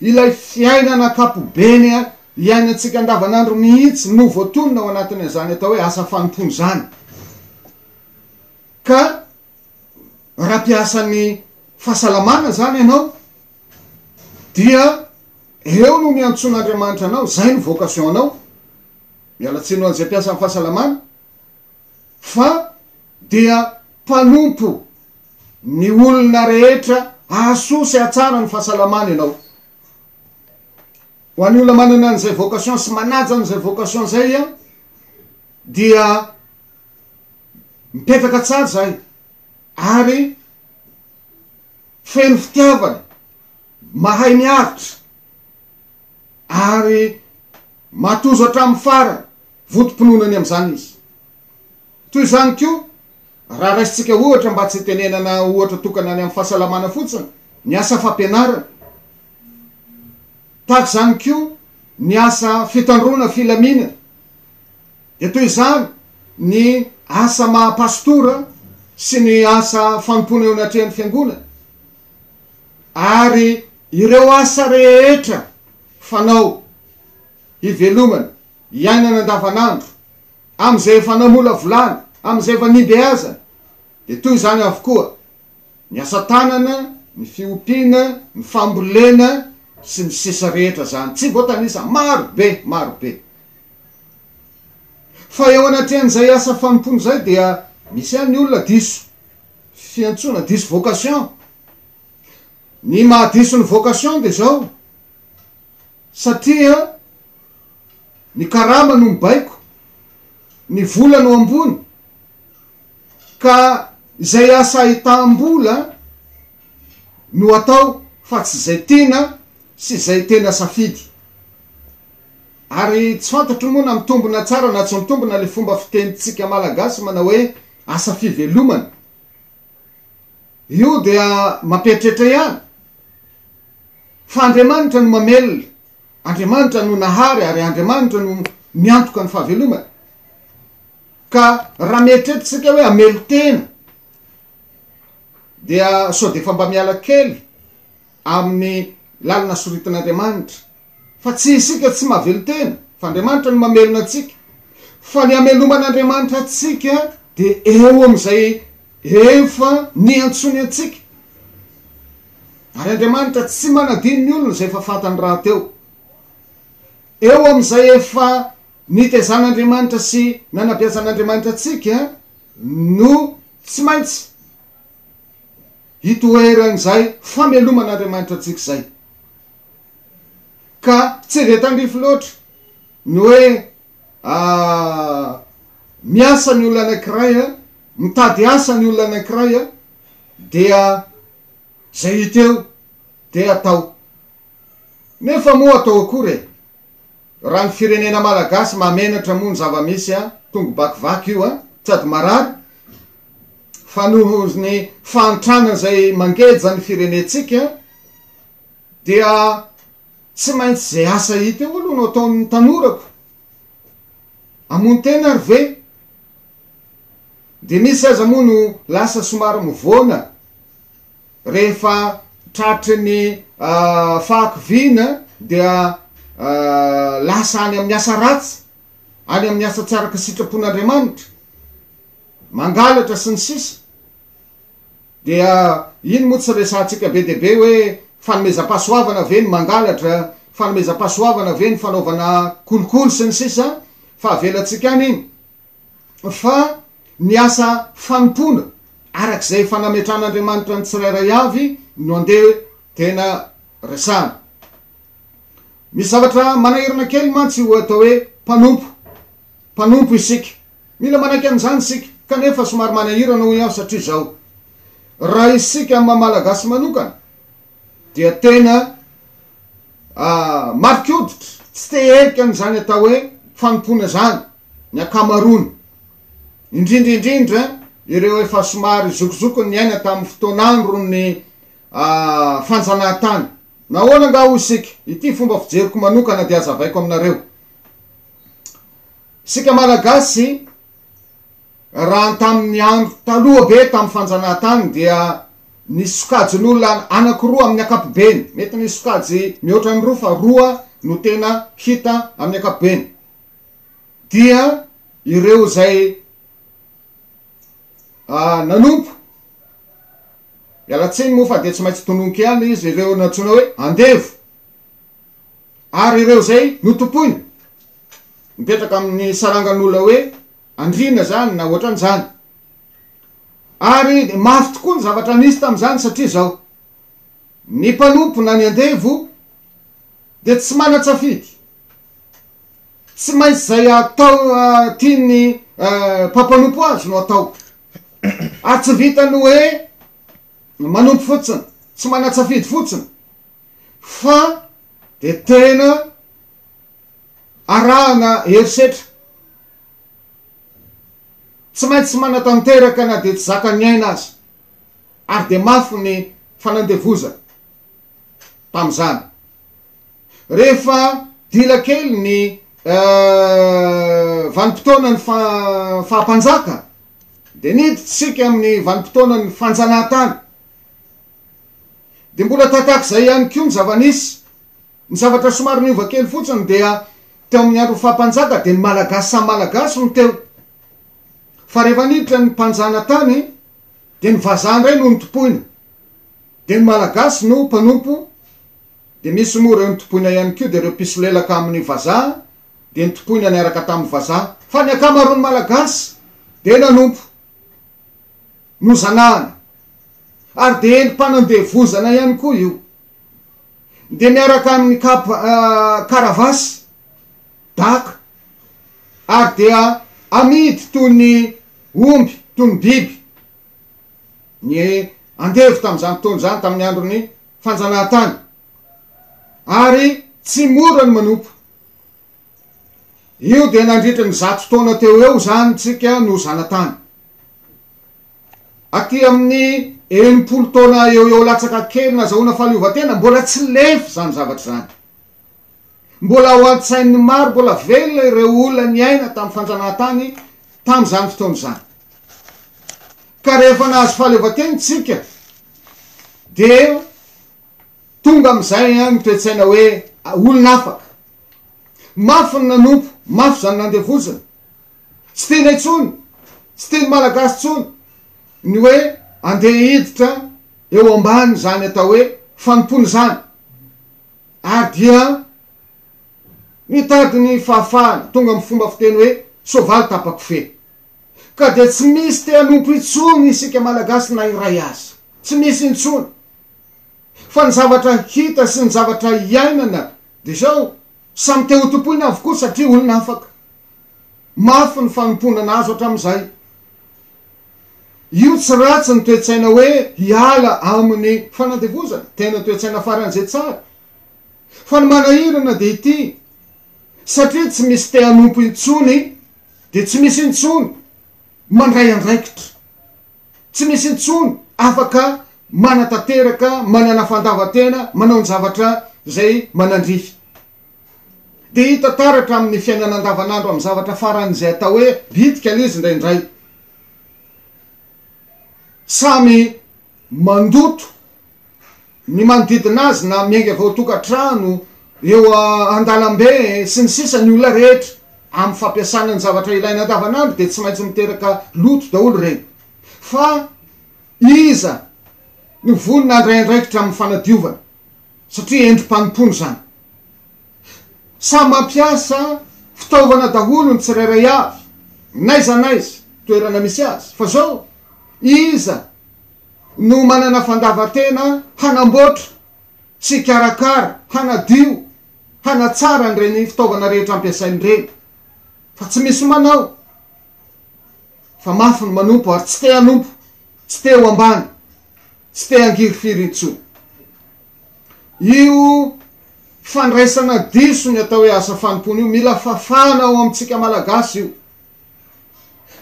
ilay fiainana ankapobeny iainantsika andavanandro mihitsy no voatonona ao anatin'izany atao hoe asa fanompoana izany. Ka raha mpiasan'ny fahasalamana izany ianao dia eo no niantsoan'Andriamanitra anao, izay no vocation anao, miala tsiny ho an'izay mpiasan'ny fahasalamana, fa dia mpanompo ny olona rehetra hahasoa sy hahatsara ny fahasalamana ianao. Ho an'ny olona manana an'izay vocation sy manaja an'izay vocation izay dia mipetraka tsara izay ary feno fitiavana, mahay miaritra ary matozo hatramin'ny farany, votom-pinoana ny amin'izany izy. Toy izany koa, raha raisintsika ohatra mba tsy hitenenana ohatra tokana any amin'ny fahasalamana fotsiny, ny asa fampianarana. Tahaka izany koa ny asa fitandroana filaminana. Dia toy izany ny asa maha pastora sy ny asa fanompoana eo anatrehan'ny fiangonana ary ireo asa rehetra fanao hivelomana, iainana andavanandro, amin'izay efa namolavolana, amin'izay efa nibeazana, dia toy izany avokoa ny asa tanana, ny fiompiana, ny fambolena sy ny sisa rehetra izany, tsy voatanisa, maro be, maro be. Fa eo anatrehan'izay asa fanompoana izay dia misy ihany ny olona diso fiantsoana, diso vocation. Ny mahadiso ny vocation dia izao, satria ny karama no mibaiko, ny vola no ambony, ka izay asa ahitam-bola no atao fa tsy izay tiana sy izay tena safidy. Ary tsy fantatro moa na mitombina tsara na tsy mitombina le fomba fitenintsika malagasy manao hoe asa fivelomana. Io dia mampieritreritra ihany fa Andriamanitra no mamelona, Andriamanitra no nahary ary Andriamanitra no miantoka ny fahavelomana. Ka raha mieritreritra isika hoe hamelon-tena dia sao dia efa mba miala kely amin'ny lalana soritin'Andriamanitra Fa tsy isika tsy mahavelon-tena, fa Andriamanitra no mamelona antsika. Fa ny hameloman'Andriamanitra antsika dia eo amin'izay efa niantsoany antsika. Ary Andriamanitra tsy manadino ny olona izay efa fantany rahateo. Eo amin'izay efa nitezan'Andriamanitra sy nanabeazan'Andriamanitra antsika no tsy maintsy hitoeran'izay fameloman'Andriamanitra antsika izay. Ka tsy dia tandrify loatra ny hoe miasa ny olona anankiray, mitady asa ny olona anankiray dia izay hita eo dia atao. Nefa moa atao akory e? Raha ny firenena malagasy mahamenatra moa ny zava-misy a, tongo-bakivaky io a, sady marary, fa noho ny fahantrana izay mangeja ny firenentsika dia tsy maintsy izay asa hita eo aloha no ataon'ny tanorako. Hamono tena ary ve? Dia misy aza moa no lasa somary mivoana rehefa tratry ny fahakiviana dia lasa any amin'ny asa ratsy, any amin'ny asa tsy araka sitrapon'Andriamanitra, mangalatra sy ny sisa. Dia iny moa tsy resahantsika be dia be hoe fanomezam-pahasoavana ve ny mangalatra, fanomezam-pahasoavana ve ny fanaovana kolikoly sy ny sisa fa avelantsika any iny. Fa ny asa fanompoana araka izay efa nametran'Andriamanitra ny tsirairay avy no andeha tena resahana. Misy zavatra manahirana kely mantsy io atao hoe mpanompo. Mpanompo isika. Mila manaiky an'izany isika. Kanefa somary manahirana hoy aho satria izao, raha isika amin'ny maha Malagasy manokana dia tena marikoditra, tsy te herika an'izany atao hoe fanompoana izany ny ankamaroany. Indrindra indrindra ireo efa somary zokizokiny niaina tamin'ny fotoan'andron'ny fanjanahantany. Nahoana angaha hoy isika? Ity fomba fijeriko manokana dia hazavaiko aminareo. Isika Malagasy raha tamin'ny andro taloha be tamin'ny fanjanahantany dia nisy sokajin'olona anankiroa amin'ny ankapobeny, mety nisy sokajy mihoatra ny roa fa roa no tena hita amin'ny ankapobeny, dia ireo izay nanompo, miala tsiny moa fa dia tsy maintsy tononiko ihany izy, ireo nantsoina hoe andevo, ary ireo izay notompoina, mipetraka amin'ny sarangan'olona hoe andriana izany na ohatran'izany. Ary dia mafy tokoa ny zavatra nisy tamin'izany satria izao, ny mpanompo na ny andevo dia tsy manan-tsafidy, tsy maintsy izay atao tian'ny mpampanompo azy no atao, ary tsy vitan'ny hoe manompo fotsiny, tsy manan-tsafidy fotsiny, fa dia tena arahana herisetra. Tsy maintsy manatanteraka na dia tsy zakan'ny aina aza, ary dia mafy ny fanandevozana tamin'izany. Rehefa dila kely ny vanim-potoanan'ny faha-mpanjaka, dia niditra isika amin'ny vanim-potoanan'ny fanjanahantany. Dia mbola tahak'izay ihany koa ny zava-nisy. Ny zavatra somary niova kely fotsiny dia teo amin'ny andron'ny faha-mpanjaka dia ny Malagasy samy Malagasy no teo. Fa rehefa niditra ny mpanjanatany dia ny vazaha indray no notompoina. Dia ny Malagasy no mpanompo, dia misy moa ireo notompoina ihany koa dia ireo mpisolelaka amin'ny vazaha dia notompoina niaraka tamin'ny vazaha. Fa ny ankamaroan'ny Malagasy dia nanompo. Nozanahana. Ary dia endri-panandevozana ihany koa io. Dia miaraka amin'ny kap karavasy, daka, ary dia amidy toy ny omby, toy ny biby, ny andevo tamin'izany fotoana izany, tamin'ny andron'ny fanjanahantany. Ary tsy mora ny manompo. Io dia nandritra ny zato taona teo eo izany tsika no zanatany. Aty amin'ny 60 taona eo eo latsaka kely nazahoana fahaleovantena, mbola tsy lefy izany zavatra izany. Mbola ao an-tsain'ny maro, mbola velona ireo olona niaina tamin'ny fanjanahantany tamin'izany fotoana izany. Ka rehefa nahazo fahaleovantena tsika dia tonga amin'izay ny toe-tsaina hoe olona afaka. Mafy ny nanompo, mafy izany nandevozina. Tsy tiana intsony, tsy tian'ny Malagasy intsony ny hoe andeha hiditra eo ambany izany atao hoe fanompoana izany ary dia mitady ny fahafahana, tonga amin'ny fomba fiteny hoe soavaly tapa-kofehy. Ka dia tsy misy te hanompo intsony isika Malagasy na iray aza. Tsy misy intsony. Fa ny zavatra hita sy ny zavatra iainana dia izao, samy te ho tompoina avokoa satria olona afaka. Mafy ny fanompoana nahazo hatramin'izay. Io tsy ratsy ny toe-tsaina hoe hiala amin'ny fanandevozana, tena toe-tsaina faran'izay tsara. Fa ny manahirana dia ity, satria tsy misy te hanompo intsony dia tsy misy intsony mandray andraikitra, tsy misy intsony afaka manatanteraka, manana fandavan-tena, manao ny zavatra izay manandrify. Dia hita taratra amin'ny fiainana andavanandro amin'ny zavatra faran'izay atao hoe bitika ilay izy indraindray. Samy mandoto ny manodidina azy na miainga avy ao an-tokantrano, eo an-dalambe sy ny sisa ny olona rehetra. Amin'ny fampiasana ny zavatra ilaina andavanandro dia tsy maintsy miteraka loto daholo ireny. Fa iza no vonona handray andraikitra amin'ny fanadiovana? Satria endri-panompoana izany. Samy mampiasa fitaovana daholo ny tsirairay avy, n'aiza n'aiza toerana misy azy. Fa zao, iza no manana fandavan-tena hanamboatra sy hikarakara, hanadio, hanatsara an'ireny fitaovana rehetra ampiasainy ireny? Fa tsy misy manao. Fa mafy ny manompo ary tsy te hanompo, tsy te ho ambany, tsy te hangirifiry intsony. Io fandraisana diso ny atao hoe asa fanompoana io, mila fafana ao amintsika Malagasy io.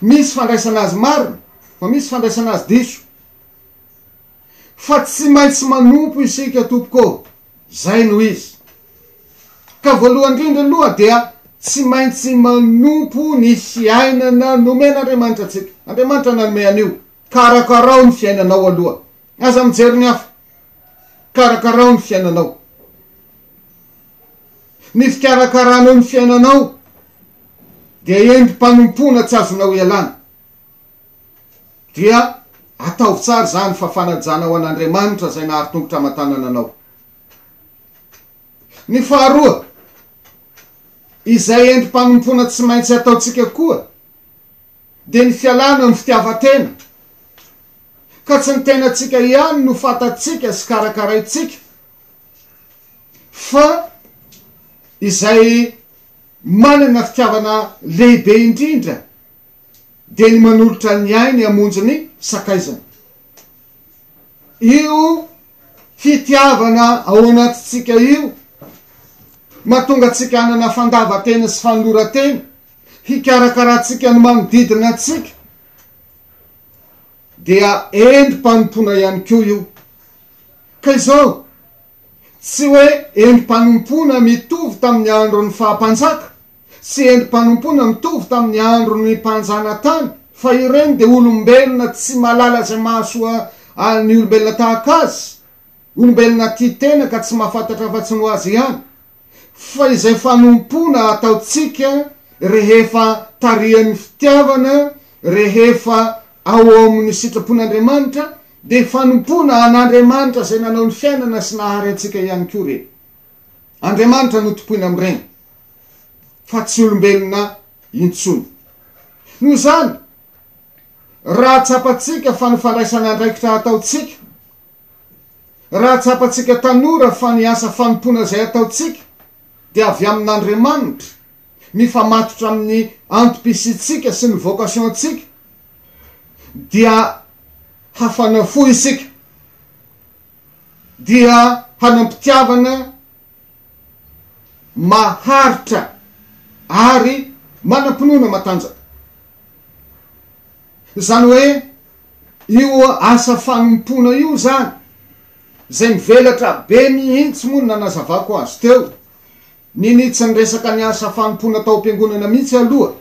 Misy fandraisana azy marina, fa misy fandraisana azy diso. Fa tsy maintsy manompo isika tompoko ô, zay no izy. Ka voalohany indrindra aloha dia tsy maintsy manompo ny fiainana nomen'Andriamanitra antsika. Andriamanitra nanome an'io. Karakarao ny fiainanao aloha. Aza mijery ny hafa. Karakarao ny fiainanao. Ny fikarakaranao ny fiainanao dia endri-panompoana tsy azonao ialana. Dia ataovy tsara izany fa fanajana ho an'Andriamanitra izay nahary tongotra aman-tanana anao. Ny faharoa, izay endri-panompoana tsy maintsy ataontsika koa dia ny fialana amin'ny fitiavan-tena. Ka tsy ny tenantsika ihany no fantatsika sy karakaraintsika fa izay manana fitiavana lehibe indrindra dia ny manolotra ny ainy hamonjy ny sakaizany. Io fitiavana ao anatintsika io mahatonga antsika hanana fandavan-tena sy fanoloran-tena hikarakarantsika ny manodidina antsika dia endri-panompoana ihany koa io. Ka izao, tsy hoe endri-panompoana mitovy tamin'ny andron'ny faha-mpanjaka, tsy endri-panompoana mitovy tamin'ny andron'ny mpanjanatany, fa ireny dia olombelona tsy mahalala izay mahasoa ny olombelona tahaka azy, olombelona tia tena ka tsy mahafantatra afa-tsy ny ho azy ihany. Fa izay fanompoana ataontsika rehefa tarihan'ny fitiavana, rehefa ao amin'ny sitrapon'Andriamanitra, dia fanompoana an'Andriamanitra izay nanao ny fiainana sy nahary antsika ihany koa ireny. Andriamanitra no tompoina amin'ireny, fa tsy olombelona intsony. Noho izany, raha tsapantsika fa ny fandraisana andraikitra ataontsika, Raha tsapantsika tanora fa ny asa fanompoana izay ataontsika dia avy amin'Andriamanitra, mifamatotra amin'ny antom-pisiantsika sy ny vocation-tsika, dia hafana fo isika, dia hanam-pitiavana maharitra ary manam-pinoana matanjaka. Izany hoe io asa fanompoana io izany, izay mivelatra be mihitsy moa no nanazavako azy teo, nini tsy niresaka ny asa fanompoana tao am-piangonana mihitsy aloha,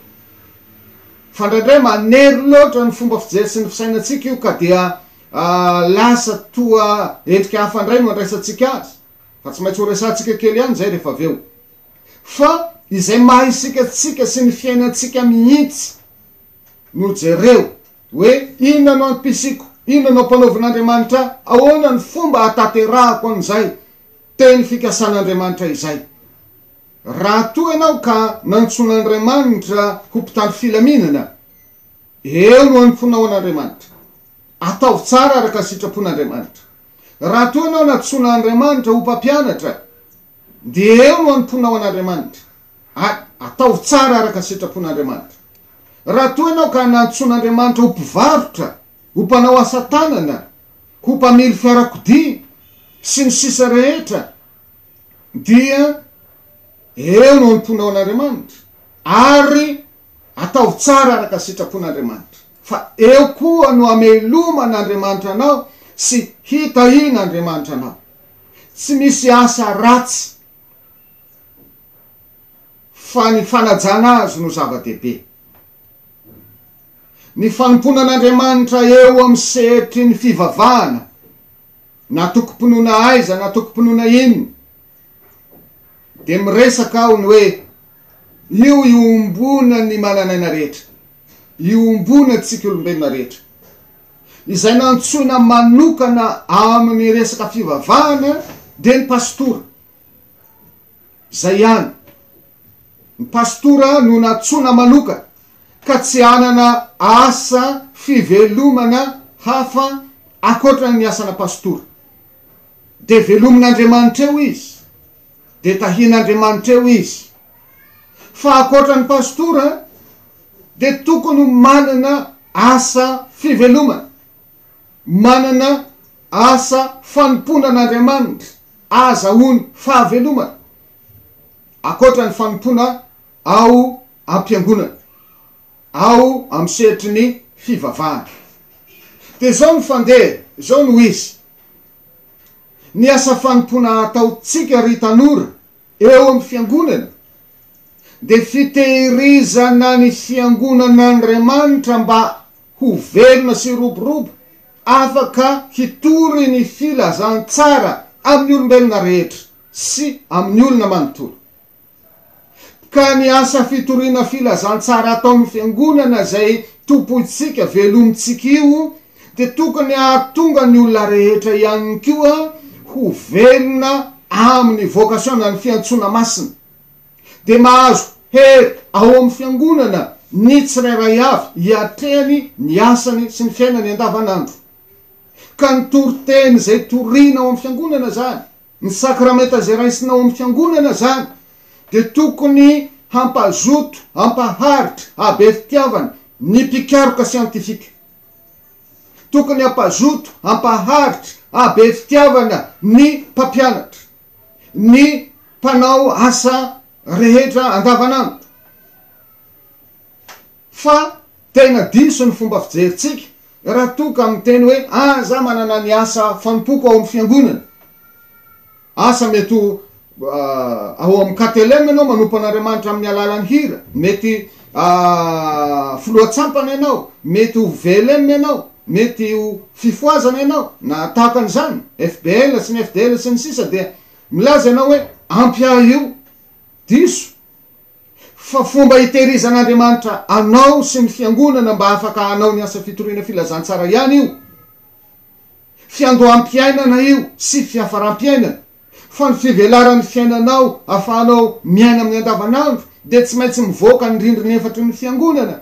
fa indraindray manery loatra ny fomba fijery sy ny fisainantsika io ka dia lasa toa endrika hafa indray no andraisantsika azy, fa tsy maintsy horesahantsika kely ihany izay rehefa avy eo. Fa izay maha isika antsika sy ny fiainantsika mihitsy no jereo hoe inona no antom-pisiako? Inona no ampanaovin'Andriamanitra ahy? Ahoana ny fomba hahatanterahako an'izay teny fikasan'Andriamanitra izay? Raha toa ianao ka nantsoin'Andriamanitra ho mpitandro filaminana, eo no anompoanao an'Andriamanitra. Ataovy tsara araka ny sitrapon'Andriamanitra. Raha toa ianao nantsoin'Andriamanitra ho mpampianatra, dia eo no anompoanao an'Andriamanitra. Ary ataovy tsara araka ny sitrapon'Andriamanitra. Raha toa ianao ka nantsoin'Andriamanitra ho mpivarotra, ho mpanao asa tanana, ho mpamily fiarakodia, sy ny sisa rehetra, dia eo no anompoanao an'Andriamanitra. Ary ataovy tsara araka ny sitrapon'Andriamanitra. Fa eo koa no hameloman'Andriamanitra anao sy hitahian'Andriamanitra anao. Tsy misy asa ratsy fa ny fanajana azy no zava-dehibe. Ny fanompoana an'Andriamanitra eo amin'ny sehatry ny fivavahana, na tokom-pinoana aiza na tokom-pinoana inona, dia miresaka aho ny hoe io iombonan'ny manan'aina rehetra, iombonantsika olombelona rehetra. Izay nantsoina manokana amin'ny resaka fivavahana dia ny pastora. Izay ihany. Ny pastora no nantsoina manokana ka tsy hanana asa fivelomana hafa ankoatra ny asana pastora. Dia velomin'Andriamanitra eo izy, dia tahian'Andriamanitra eo izy. Fa ankoatra ny pastora dia tokony ho manana asa fivelomana, manana asa fanompoana an'Andriamanitra ahazahoany fahavelomana, ankoatra ny fanompoana ao am-piangonana, ao amin'ny sehatry ny fivavahana. Dia izao no fandeha, izao no izy. Ny asa fanompoana ataontsika ry tanora eo amin'ny fiangonana dia fitehirizana ny fiangonan'Andriamanitra mba ho velona sy hiroborobo, afaka hitory ny filazantsara amin'ny olombelona rehetra sy amin'ny olona manontolo. Ka ny asa fitoriana filazantsara ataon'ny fiangonana izay tompointsika, velomintsika io dia tokony hahatonga ny olona rehetra ihany koa ho velona amin'ny vocation na ny fiantsoana masina. Dia mahazo hery ao amin'ny fiangonana ny tsirairay avy hiatrehany ny asany sy ny fiainany andavanandro. Ka ny toriteny izay torina ao amin'ny fiangonana izany, ny sakramenta izay raisina ao amin'ny fiangonana izany dia tokony hampazoto, hampaharitra, hahabe fitiavana ny mpikaroka siantifika. Tokony hampazoto, hampaharitra, hahabe fitiavana ny mpampianatra, ny mpanao asa rehetra andavanandro. Fa tena diso ny fomba fijerintsika raha toa ka miteny hoe ah za manana ny asa fanompoako ao amin'ny fiangonana. Asa mety ho ao amin'ny KTLM ianao manompo an'Andriamanitra amin'ny alalan'ny hira, mety filoha-tsampana ianao, mety ho VLM ianao, mety ho fifohazana ianao, na tahaka an'izany, FBL sy ny FDL sy ny sisa dia milaza ianao hoe ampy ahy io. Diso. Fa fomba hitehirizan'Andriamanitra anao sy ny fiangonana mba afaka hanao ny asa fitoriana filazantsara ihany io. Fiandoham-piainana io sy fiafaram-piainana. Fa ny fivelaran'ny fiainanao afahanao miaina amin'ny andavanandro dia tsy maintsy mivoaka ny rindrina efatry ny fiangonana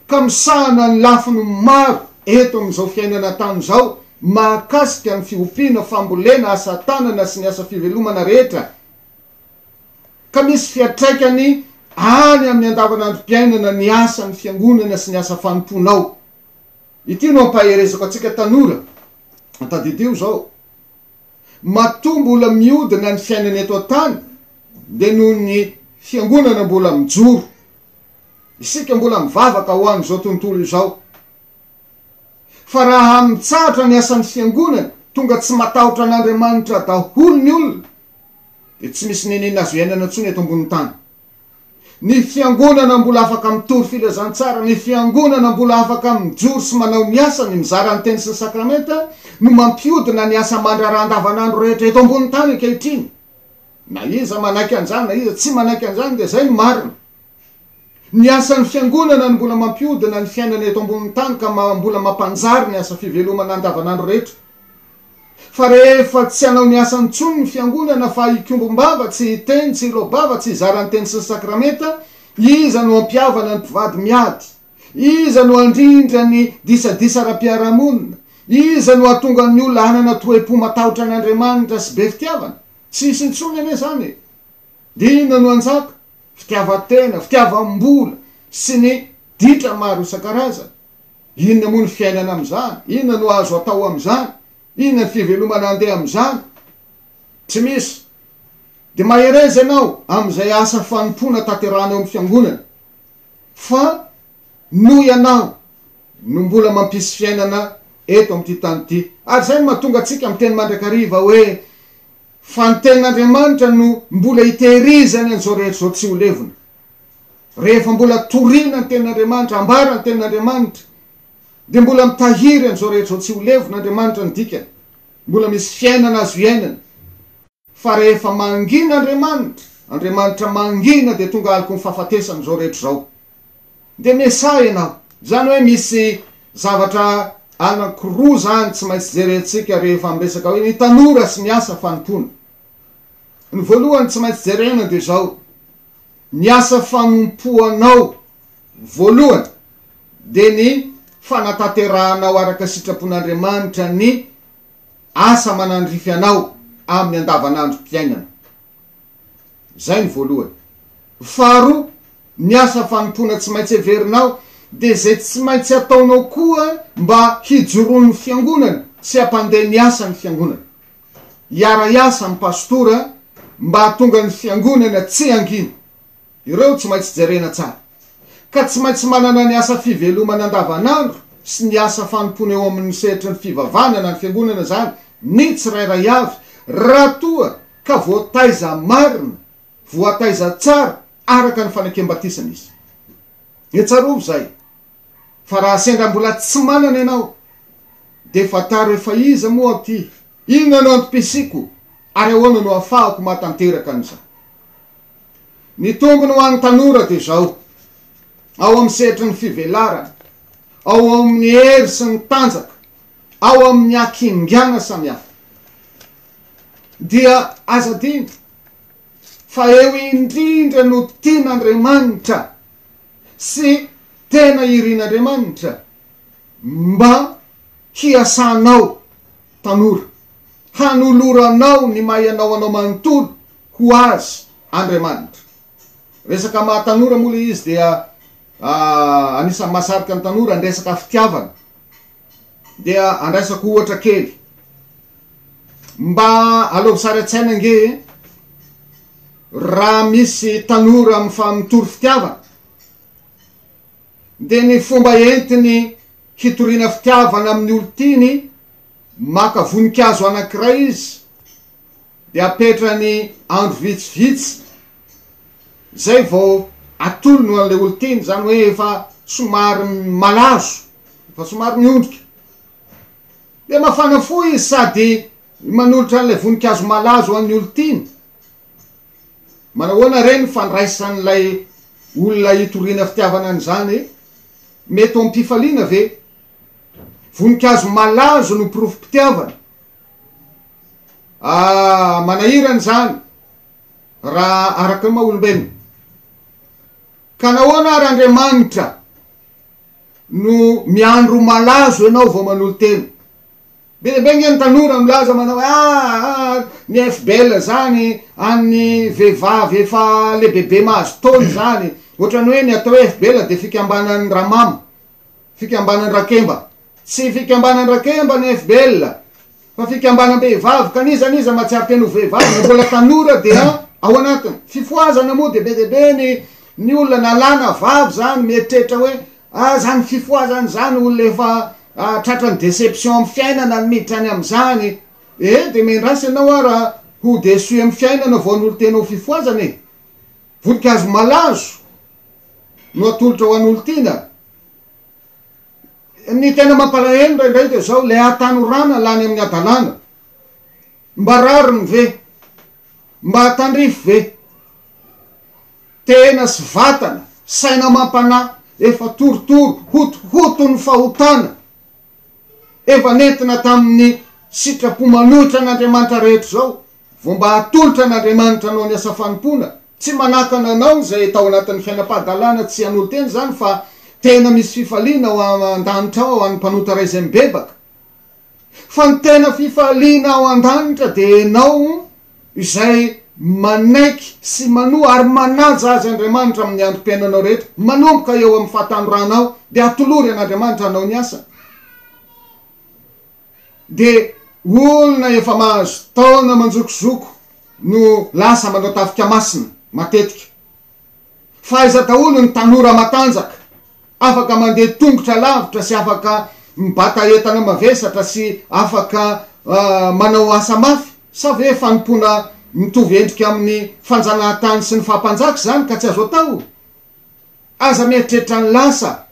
ka misahana ny lafiny maro eto amin'izao fiainana an-tany izao mahakasika ny fiompiana, fambolena, asa tanana sy ny asa fivelomana rehetra. Ka misy fiantraikany any amin'ny andavanandrom-piainana ny asan'ny fiangonana sy ny asa fanompoanao. Ity no ampaherezako antsika tanora, tadidio izao, matoa mbola miodina ny fiainana eto an-tany dia noho ny fiangonana mbola mijoro. Isika mbola mivavaka ho an'izao tontolo izao. Fa raha mitsahatra ny asan'ny fiangonana, tonga tsy matahotra an'Andriamanitra daholo ny olona, dia tsy misy nenina azo iainana intsony eto ambonin'ny tany. Ny fiangonana mbola afaka mitory filazantsara, ny fiangonana mbola afaka mijoro sy manao ny asany, mizara ny teny sy ny sakramenta, no mampiodina ny asa aman-draharaha andavanandro rehetra eto ambonin'ny tany ankehitriny. Na iza manaiky an'izany na iza tsy manaiky an'izany dia izay no marina. Ny asan'ny Fiangonana no mbola mampihodina ny fiainana eto ambonin'ny tany ka mbola mampanjary ny asa fivelomana andavanandro rehetra. Fa rehefa tsy hanao ny asany intsony ny Fiangonana fa hikombom-bava, tsy hiteny, tsy hiloa-bava, tsy hizara ny teny sy ny sakramenta, iza no hampihavana ny mpivady miady? Iza no handrindra ny disadisa ara-piarahamonina? Iza no hahatonga ny olona hanana toe-po matahotra an'Andriamanitra sy be fitiavana? Tsy hisy intsony anie izany e! Dia inona no hanjaka? Fitiavan-tena, fitiavam-bola sy ny ditra maro isan-karazany. Inona moa ny fiainana amin'izany? Inona no azo atao amin'izany? Inona ny fivelomana handeha amin'izany? Tsy misy. Dia mahereza ianao amin'izay asa fanompoana tanterahana eo amin'ny fiangonana. Fa noho ianao no mbola mampisy fiainana eto amin'ity tany ity. Ary izay no mahatonga antsika miteny mandrakariva hoe, Fa ny tenin'Andriamanitra no mbola itehirizany an'izao rehetra izao tsy ho levona. Rehefa mbola torina ny tenin'Andriamanitra, ambara ny tenin'Andriamanitra, dia mbola mitahiry an'izao rehetra izao tsy ho levona Andriamanitra ny dikany. Mbola misy fiainana azo iainana. Fa rehefa mangina Andriamanitra, Andriamanitra mangina dia tonga aloky ny fahafatesana izao rehetra izao. Dia miasaha ianao. Izany hoe misy zavatra anankiroa izany tsy maintsy jerentsika rehefa miresaka hoe ny tanora sy ny asa fanompoana. Ny voalohany tsy maintsy jerena dia izao, ny asa fanompoanao voalohany dia ny fanatanterahanao araka sitrapon'Andriamanitra ny asa manandrify anao amin'ny andavanandrom-piainana. Izay ny voalohany. Faharoa, ny asa fanompoana tsy maintsy heverinao dia izay tsy maintsy ataonao koa mba hijoroan'ny fiangonana sy hampandeha ny asan'ny fiangonana. Hiara-hiasa amin'ny pastora mba hahatonga ny fiangonana tsy hangina. Ireo tsy maintsy jerena tsara. Ka tsy maintsy manana ny asa fivelomana andavanandro sy ny asa fanompoana eo amin'ny sehatry ny fivavahana na ny fiangonana izany ny tsirairay avy raha toa ka voataiza marina, voataiza tsara araka ny fanekem-batisana izy. Dia tsarovy izay, fa raha sendra mbola tsy manana ianao, dia fantaro hoe fa iza moa aho ity, inona no antom-pisiako, ary ahoana no ahafahako mahatanteraka an'izany. Ny tombony ho an'ny tanora dia izao, ao amin'ny sehatry ny fivelarana, ao amin'ny hery sy ny tanjaka, ao amin'ny hakingana samihafa. Dia aza adino fa eo indrindra no tian'Andriamanitra sy tena irin'Andriamanitra mba hiasanao tanora, hanoloranao ny maha ianao anao manontolo ho Azy Andriamanitra. Resaka maha tanora moa ilay izy dia anisan'ny mahasarika ny tanora ny resaka fitiavana. Dia andraisako ohatra kely. Mba alaovy sary an-tsaina ange e, raha misy tanora mifamitory fitiavana, dia ny fomba entiny hitoriana fitiavana amin'ny olon-tiany, maka voninkazo anankiray izy, dia apetrany andro vitsivitsy zay vao atolony ho an'ilay olon-tiany, zany hoe efa somary malazo, efa somary miondrika. Dia mafana fo izy sady manolotra an'ilay voninkazo malazo ho an'ny olon-tiany. Manahoana re ny fandraisan'ilay olona hitoriana fitiavana an'izany? Mety ho am-pifaliana ve? Voninkazo malazo no porofom-pitiavana. Ah, manahirana izany raha araka ny maha olombelona. Ka nahoana ary Andriamanitra no miandry ho malazo ianao vao manolo-tena? Be dia be nge ny tanora milaza manao hoe ah, ah, ny FBL zany an'ny vehivavy efa lehibebe mahazo taona izany. Ohatran'ny hoe ny atao hoe FBL dia fikambanan'ny ramama, fikambanan'ny rakemba. Tsy fikambanan-drakemba ny FBL fa fikambanam-behivavy ka n'iza n'iza mahatsiaro tena ho vehivavy na mbola tanora dia ao anatiny. Fifohazana moa dia be dia be ny ny olona na lahy na vavy zany mieritreritra hoe ah zany fifohazana zany olona efa ah, tratran'ny déception amin'ny fiainana ny miditra any amin'izany. Eh dia miandrasa ianao ah raha ho déçu amin'ny fiainana vao hanolo-tena ho fifohazana e. Voninkazo malazo no atolotra ho an'olon-tiana. Ny tena mampalahelo indraindray dia izao, ilay hatanorana lany amin'ny hadalana. Mba rariny ve? Mba tandrify ve? Tena sy vatana Saina amam-panahy efa torotoro, hotohoton'ny fahotana, efa nentina tamin'ny sitrapo manohitra an'Andriamanitra rehetra izao, vao mba atolotra an'Andriamanitra hanao ny asa fanompoana. Tsy manakana anao izay tao anatin'ny fiainam-pahadalana tsy hanolo-tena izany fa tena misy fifaliana ao an-danitra ao ho an'ny mpanota iray izay mibebaka. Fa ny tena fifaliana ao an-danitra dia ianao izay manaiky sy manoa ary manaja Azy Andriamanitra amin'ny androm-piainanao rehetra, manomboka eo amin'ny fahatanoranao dia atolory an'Andriamanitra hanao ny asany. Dia olona efa mahazo taona manjokozoko no lasa manao tafika masina matetika. Fa aiza daholo ny tanora matanjaka, afaka mandeha tongotra lavitra sy afaka mibata entana mavesatra sy afaka manao asa mafy? Sa ve fanompoana mitovy endrika amin'ny fanjanahantany sy ny faha-mpanjaka izany ka tsy azo atao? Aza mieritreritra ny lasa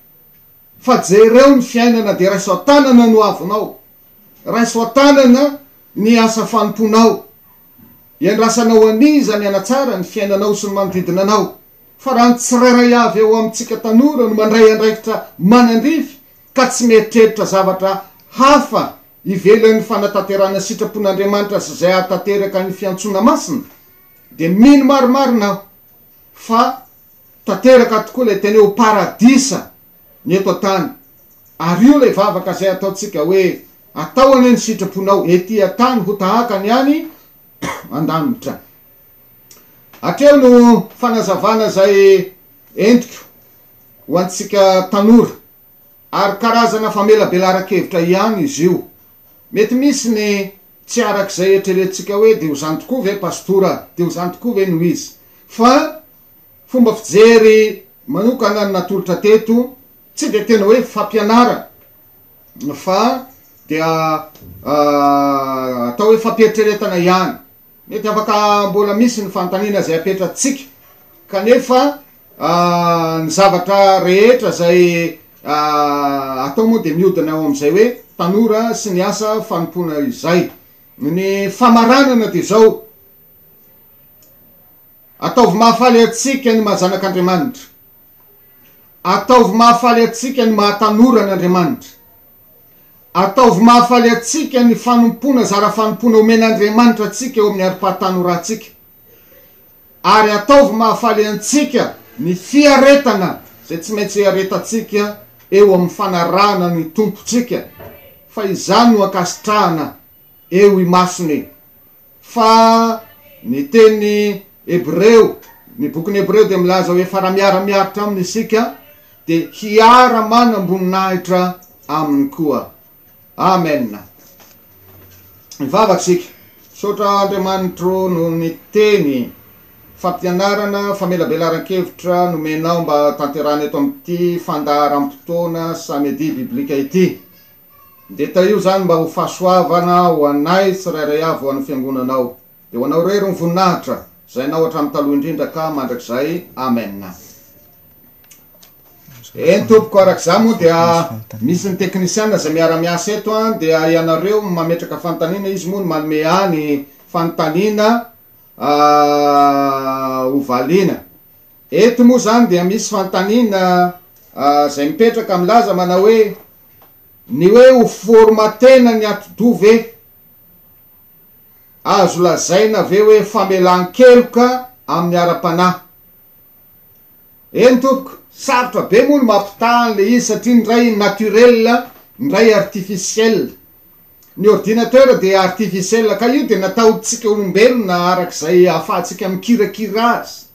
fa jereo ny fiainana dia raiso an-tanana ny hoavinao, raiso an-tanana ny asa fanompoanao. Iandrasanao an'iza ny hanatsara ny fiainanao sy ny manodidina anao? Fa raha ny tsirairay avy eo amintsika tanora no mandray andraikitra manandrify ka tsy mieritreritra zavatra hafa ivelan'ny fanatanterahana sitrapon'Andriamanitra sy izay hahatanteraka ny fiantsoana masina, dia mino marimarina aho fa tanteraka tokoa ilay teny hoe ho paradisa ny eto an-tany. Ary io ilay vavaka izay ataontsika hoe, Atao anie ny sitraponao ety an-tany ho tahaka ny any an-danitra. Hatreo no fanazavana izay entiko ho antsika tanora, ary karazana famelabelaran-kevitra ihany izy io. Mety misy ny tsy araka izay eritreretintsika hoe dia ho izany tokoa ve Pastora, dia ho izany tokoa ve no izy. Fa fomba fijery manokana no natolotra teto, tsy dia tena hoe fampianarana fa dia atao hoe fampieritreretana ihany. Mety afaka mbola misy ny fanontaniana izay apetratsika kanefa ny zavatra rehetra izay atao moa dia miodina ao amin'izay hoe tanora sy ny asa fanompoana izay. Ny famaranana dia izao, ataovy mahafaly antsika ny maha zanak'Andriamanitra. Ataovy mahafaly antsika ny maha tanora an'Andriamanitra. Ataovy mahafaly antsika ny fanompoana zara fanompoana omen'Andriamanitra antsika eo amin'ny androm-pahatanorantsika. Ary ataovy mahafaly antsika ny fiaretana izay tsy maintsy iaretantsika eo amin'ny fanarahana ny Tompontsika, fa izany no ankasitrahana eo imasony. Fa ny teny Hebreo, ny bokin'ny Hebreo dia milaza hoe fa raha miara-miaritra aminy isika dia hiara-manam-boninahitra aminy koa. Amen. Hivavaka isika. Misaotra Andriamanitro noho ny teny fampianarana famelabelaran-kevitra nomenao mba tanterahana eto amin'ity fandaharam-potoana Samedi Biblika ity. Dia tahio izany mba ho fahasoavana ho anay tsirairay avy ho an'ny Fiangonanao. Dia ho Anao irery ny voninahitra, izay Anao hatramin'ny taloha indrindra ka mandrakizay. Amen. Eny tompoko, araka izany moa dia misy ny teknisiana izay miara-miasa eto an, dia ianareo mametraka fanontaniana, izy moa no manome ahy ny fanontaniana ho valiana. Eto moa izany dia misy fanontaniana izay mipetraka milaza manao hoe, Ny hoe ho formatena ny atidoha ve? Azo lazaina ve hoe famelan-keloka amin'ny ara-panahy? Eny tompoko, sarotra be moa ny mampitaha an'ilay izy satria ny iray naturel, ny iray artificiel. Ny ordinateur dia artificiel ka io dia nataontsika olombelona arak'izay ahafahantsika mikirakira azy.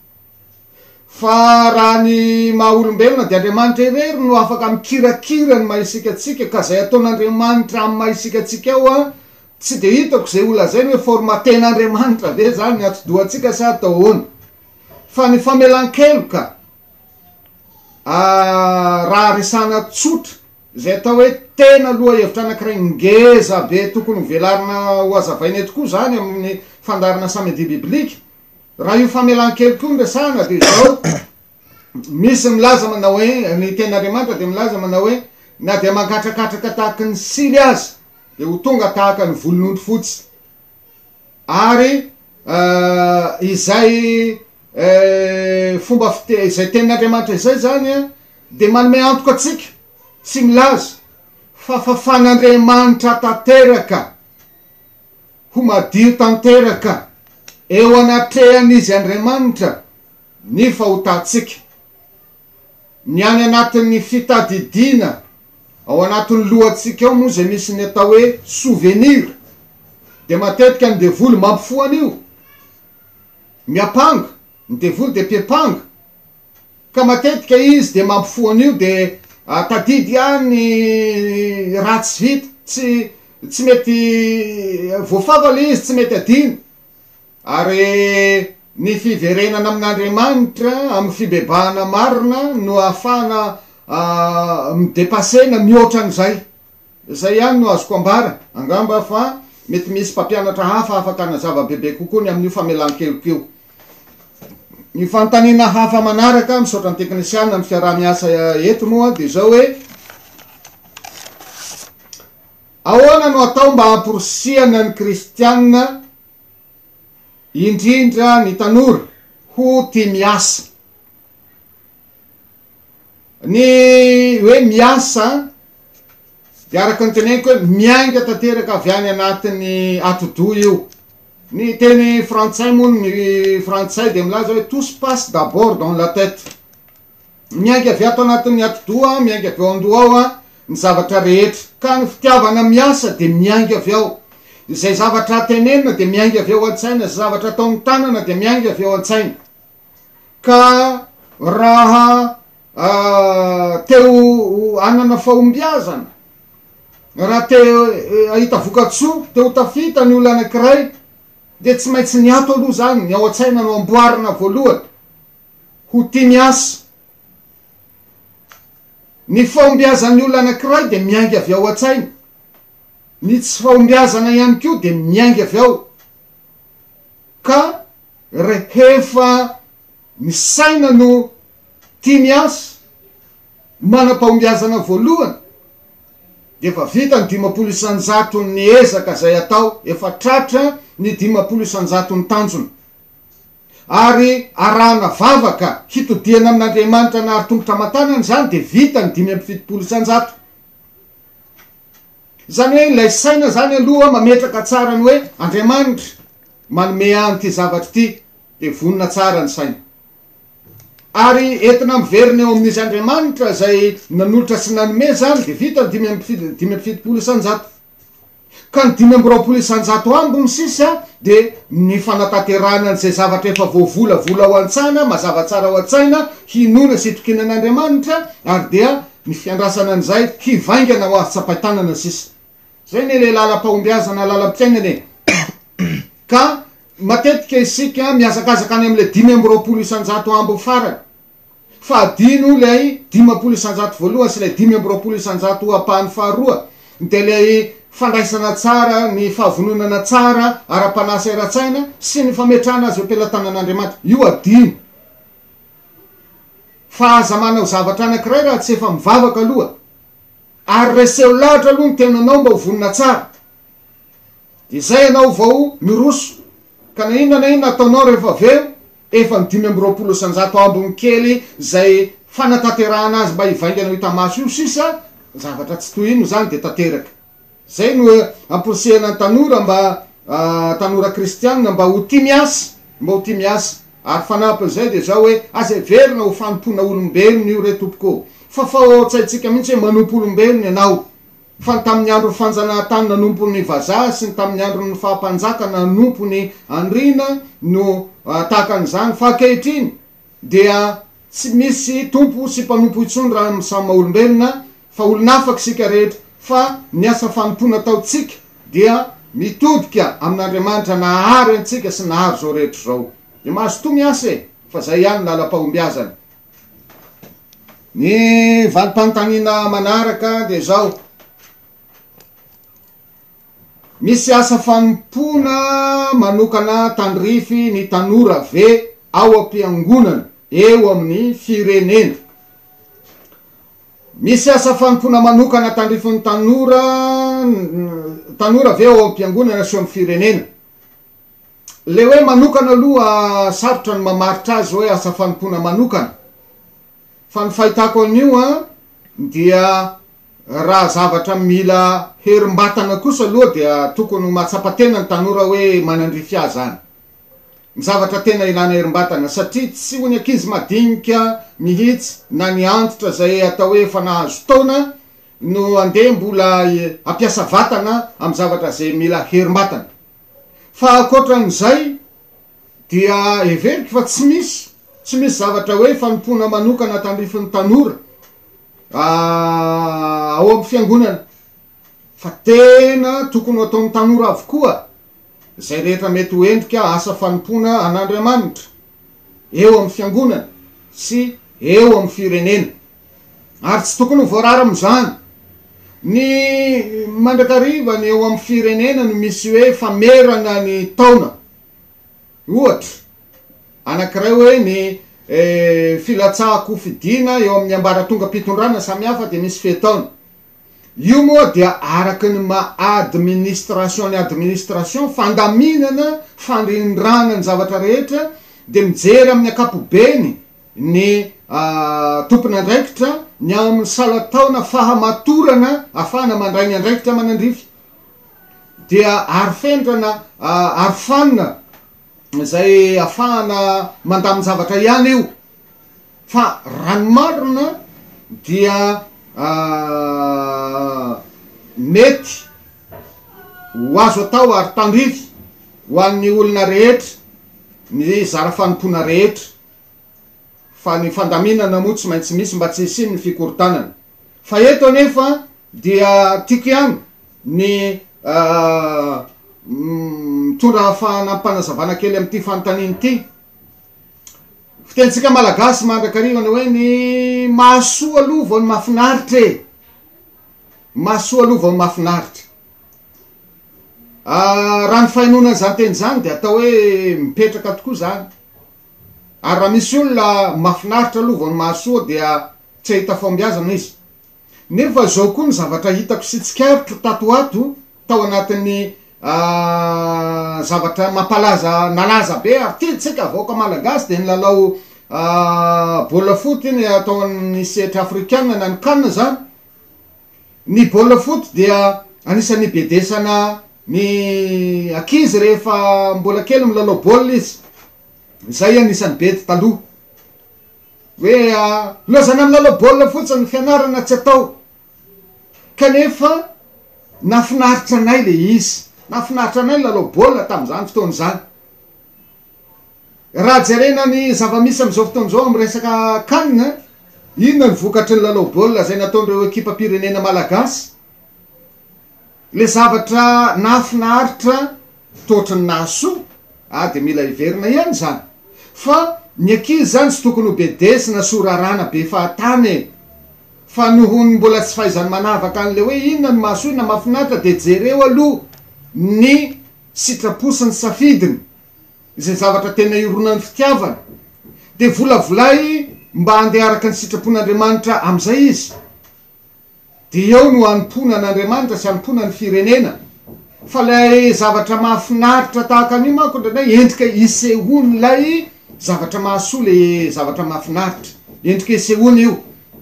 Fa raha ny maha olombelona dia Andriamanitra irery no afaka mikirakira ny maha isika antsika ka izay ataon'Andriamanitra amin'ny maha isika antsika ao an, tsy dia hitako izay ho lazainy hoe formater-n'Andriamanitra ve izany ny atidohantsika sa atao ahoana. Fa ny famelan-keloka raha resahana tsotra izay atao hoe tena lohahevitra anankiray ngeza be tokony ho velarina ho hazavaina eto koa izany amin'ny fandaharana Samedi Biblique. Raha io famelan-keloka io no resahana dia izao, misy milaza manao hoe, ny tenin'Andriamanitra dia milaza manao hoe, na dia mangatrakatraka tahaky ny sily aza dia ho tonga tahaka ny volon'ondry fotsy. Ary izay. Fomba fite, izay tenin'Andriamanitra izay izany dia manome antoka antsika sy milaza fa fafan'Andriamanitra tanteraka, ho madio tanteraka eo anatrehan'Izy Andriamanitra ny fahotantsika. Ny any anatin'ny fitadidiana ao anatin'ny lohantsika ao moa izay misy ny atao hoe souvenir dia matetika ny devoly mampifoha an'io. Miampanga, ny devoly dia mpiampanga ka matetika izy dia mampifoha an'io dia tadidy ihany ny ratsy vita, tsy tsy mety voafafa ilay izy, tsy mety adino. Ary ny fiverenana amin'Andriamanitra amin'ny fibebahana marina no ahafahana mi-depasser na mihoatra an'izay. Izay ihany no azoko ambara, angamba fa mety misy mpampianatra hafa afaka hanazava bebe kokoa ny amin'io famelan-keloka io. Ny fanontaniana hafa manaraka, misaotra ny teknisiana amin'ny fiaraha-miasa eto moa, dia izao hoe, Ahoana no atao mba hamporisihana ny kristiana, indrindra ny tanora, ho tia miasa? Ny hoe miasa dia araka ny teneniko hoe miainga tanteraka avy any anatin'ny atidoha io. Ny teny frantsay moa ny frantsay dia milaza hoe tout se passe d'abord dans la tête. Miainga avy ato anatin'ny atidoha, miainga avy ao an-doha ao ny zavatra rehetra. Ka ny fitiavana miasa dia miainga avy ao. Izay zavatra tenenina dia miainga avy ao an-tsaina, izay zavatra ataon'ny tanana dia miainga avy ao an-tsaina. Ka raha te ho hanana fahombiazana, raha te hahita vokatsoa, te ho tafita ny olona anankiray, dia tsy maintsy ny ato aloha izany, ny ao an-tsaina no amboarina voalohany, ho tia miasa. Ny fahombiazan'ny olona anankiray dia miainga avy ao an-tsaina. Ny tsy fahombiazana ihany koa dia miainga avy ao. Ka Rehefa ny saina no tia miasa, manam-pahombiazana voalohany, dia efa vita ny 50 isan-jaton'ny ezaka izay atao, efa tratra ny 50 isan-jaton'ny tanjona. Ary arahana vavaka hitodihana amin'Andriamanitra nahary tongotra aman-tanana izany dia vita ny 75 isan-jato. Izany hoe ilay saina izany aloha mametraka tsara ny hoe Andriamanitra manome ahy an'ity zavatra ity dia vonona tsara ny saina. Ary entina miverina eo amin'izy Andriamanitra izay nanolotra sy nanome izany dia vita ny 75 isan-jato. Ka ny 25 isan-jato ambiny sisa dia ny fanatanterahana an'izay zavatra efa voavolavola ao an-tsaina, mazava tsara ao an-tsaina, hinoana sy hitokiana an'Andriamanitra, ary dia ny fiandrasana an'izay hivaingana ho azo tsapain-tanana sisa. Izay anie ilay lalam-pahombiazana, lalam-piainana e! Ka matetika isika mihazakazaka any amin'ilay 25 isan-jato ambiny farany. Fa adino ilay 50% voalohany sy ilay 25% ampahany faharoa, dia ilay fandraisana tsara, ny fahavononana tsara ara-panahy sy ara-tsaina sy ny fametrahana azy eo am-pelatanan'Andriamanitra. Io adino. Fa aza manao zavatra anankiray raha tsy efa mivavaka aloha. Ary reseho lahatra aloha ny tenanao mba ho vonona tsara. Dia izay ianao vao miroso. Ka na inona na inona ataonao rehefa avy eo, efa ny 25% ambiny kely izay fanatanterahana azy mba hivaingana ho hita maso io sisa, zavatra tsy toy inona izany dia tanteraka. Izay no amporisihana ny tanora mba, tanora kristianina mba ho tia miasa, mba ho tia miasa. Ary fanampin'izay dia izao hoe, aza heverina ho fanompoana olombelona io re tompoko ô. Fafao ao an-tsaintsika mihitsy hoe manompo olombelona ianao. Fa ny tamin'ny andron'ny fanjanahantany nanompo ny vazaha sy ny tamin'ny andron'ny faha-mpanjaka nanompo ny andriana no tahaka an'izany. Fa ankehitriny dia tsy misy tompo sy mpanompo intsony raha amin'ny samy maha olombelona fa olon'afaka isika rehetra fa ny asa fanompoana ataontsika dia mitodika amin'Andriamanitra nahary antsika sy nahary izao rehetra izao. Dia mazotoa miasa e! Fa izay ihany ny lalam-pahombiazana. Ny valim-panontaniana manaraka dia izao, Misy asa fanompoana manokana tandrify ny tanora ve ao am-piangonana eo amin'ny firenena? Misy asa fanompoana manokana tandrifin'ny tanora tanora ve ao am-piangonana sy eo amin'ny firenena? Le hoe manokana aloha sarotra ny mamaritra azy hoe asa fanompoana manokana. Fa ny fahitako an'io an dia raha zavatra mila herim-batana kosa aloha dia tokony ho mahatsapa tena ny tanora hoe manandrify ahy zany. Ny zavatra tena ilana herim-batana satria tsy ho ny ankizy madinika mihitsy na ny antitra izay atao hoe efa nahazo taona no andeha mbola hampiasa vatana amin'ny zavatra izay mila herim-batana. Fa ankoatran'izay dia heveriko fa tsy misy, tsy misy zavatra hoe fanompoana manokana tandrifin'ny tanora ao amin'ny fiangonana fa tena tokony ho ataon'ny tanora avokoa izay rehetra mety ho endrika asa fanompoana an'Andriamanitra eo amin'ny fiangonana sy eo amin'ny firenena. Ary tsy tokony ho voarara amin'izany. Ny mandrakariva ny eo amin'ny firenena no misy hoe famerana ny taona. Ohatra, anankiray hoe ny filatsahan-kofidina eo amin'ny ambaratongam-pitondrana samihafa dia misy fe-taona. Io moa dia araka ny maha administration ny administration, fandaminana, fandrindrana ny zavatra rehetra, dia mijery amin'ny ankapobeny ny tompon'andraikitra ny amin'ny salan-taona fahamatorana ahafahana mandray ny andraikitra manandrify dia arifenitra na arofanina izay ahafahana mandamin-javatra ihany io fa raha ny marina dia mety ho azo atao ary tandrify ho an'ny olona rehetra ny zara fanompoana rehetra fa ny fandaminana moa tsy maintsy misy mba tsy hisian'ny fikorontanana. Fa eto anefa dia tiako ihany ny mitondra fanampinazavana kely amin'ity fanontaniana ity. Fitenintsika malagasy mandrakariva ny hoe ny mahasoa aloha vao ny mahafinaritra e! Mahasoa aloha vao ny mahafinaritra. Raha ny fahenoana an'izany teny izany dia atao hoe mipetraka tokoa izany. Ary raha misy olona mahafinaritra aloha vao ny mahasoa dia tsy hahita fahombiazana izy. Nefa izao koa ny zavatra hitako sy tsikaritro tato ho ato tao anatin'ny zavatra mampalaza nalaza be ary tiantsika vahoaka malagasy dia ny lalao baolina foot iny ataon'ny sehatra afrikana na ny can izany. Ny baolina foot dia anisan'ny ibedesana ny ankizy rehefa mbola kely milalao baolina izy. Izay anisan'ny bedy taloha. Hoe lozana milalao baolina fotsiny, fianarana tsy atao. Kanefa nahafinaritra anay le izy. Nahafinaritra anay ny lalao baolina tamin'izany fotoana izany. Raha jerena ny zava-misy amin'izao fotoana izao amin'ny resaka can, inona ny vokatry ny lalao baolina izay nataon'ireo ekipam-pirenena malagasy? Ilay zavatra nahafinaritra toa ohatry ny nahasoa, ah dia mila heverina ihany izany. Fa ny ankizy izany tsy tokony ho bedesina sy ho raràna be fahatany e! Fa noho ny mbola tsy fahaizany manavaka an'ilay hoe inona no mahasoa, inona mahafinaritra dia jereo aloha ny sitrapo sy ny safidiny. izay zavatra tena ironan'ny fitiavana, dia volavolay mba handeha araka ny sitrapon'Andriamanitra amin'izay izy. Dia eo no hanompoana an'Andriamanitra sy hanompoana ny firenena. Fa ilay zavatra mahafinaritra tahaka an'io manko indraindray endrika isehoan'ilay zavatra mahasoa ilay zavatra mahafinaritra. Endrika isehoany io.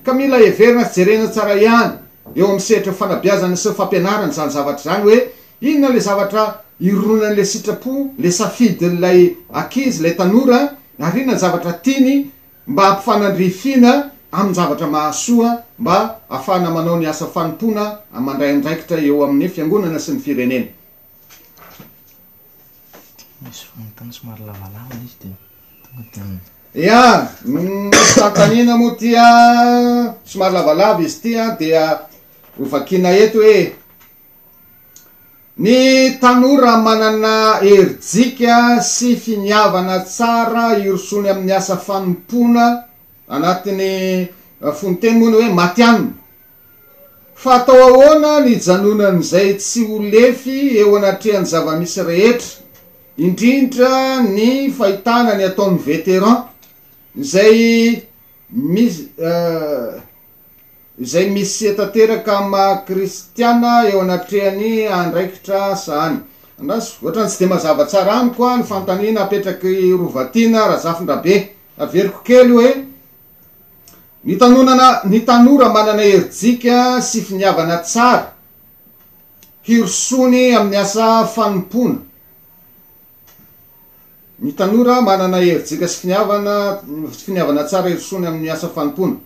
Ka mila heverina sy jerena tsara ihany eo amin'ny sehatra fanabeazana sy fampianarana izany zavatra izany hoe Inona ilay zavatra ironan'ilay sitrapo, ilay safidin'ilay ankizy, ilay tanora, ary inona ny zavatra tiany mba hampifanandrifiana amin-javatra mahasoa mba hahafahana manao ny asa fanompoana mandray andraikitra eo amin'ny fiangonana sy ny firenena. Misy fanontaniana somary lavalava izy dia tonga dia. Ya, misy fanontaniana moa ity an, somary lavalava izy ity an, dia hovakiana eto hoe. Ny tanora manana herijika sy finiavana tsara hirosoany amin'ny asa fanompoana anatin'ny fononteny moa ny hoe matihanina. Fa atao ahoana ny hijanonan'izay tsy ho lefy eo anatrehan'ny zava-misy rehetra, indrindra ny fahitana ny ataon'ny vétéran izay misy izay miseho tanteraka amin'ny maha kristiana eo anatrehan'ny andraikitra sahany. Andraso, ohatran'ny tsy dia mazava tsara amiko ny fanontaniana apetrak'i Rovatiana Razafindrabe. Averiko kely hoe, Ny tanonana, ny tanora manana herijika sy finiavana tsara hirosoany amin'ny asa fanompoana. Ny tanora manana herijika sy finiavana, finiavana tsara hirosoany amin'ny asa fanompoana.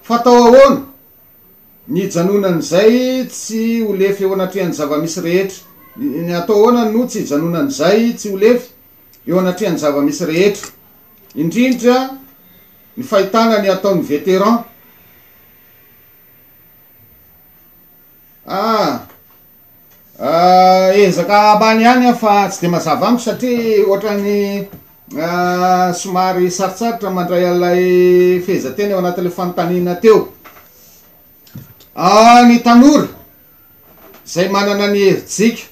Fa atao ahoana ny hijanonan'izay tsy ho lefy eo anatrehan'ny zava-misy rehetra? Ny atao ahoana no tsy hijanonan'izay tsy ho lefy eo anatrehan'ny zava-misy rehetra? Indrindra ny fahitana ny ataon'ny vétéran. Ah! Ezaka ambany ihany aho fa tsy dia mazava amiko satria ohatran'ny somary sarotsarotra mandray an'ilay fehezanteny ao anatin'ilay fanontaniana teo. Ny tanora izay manana ny herijika,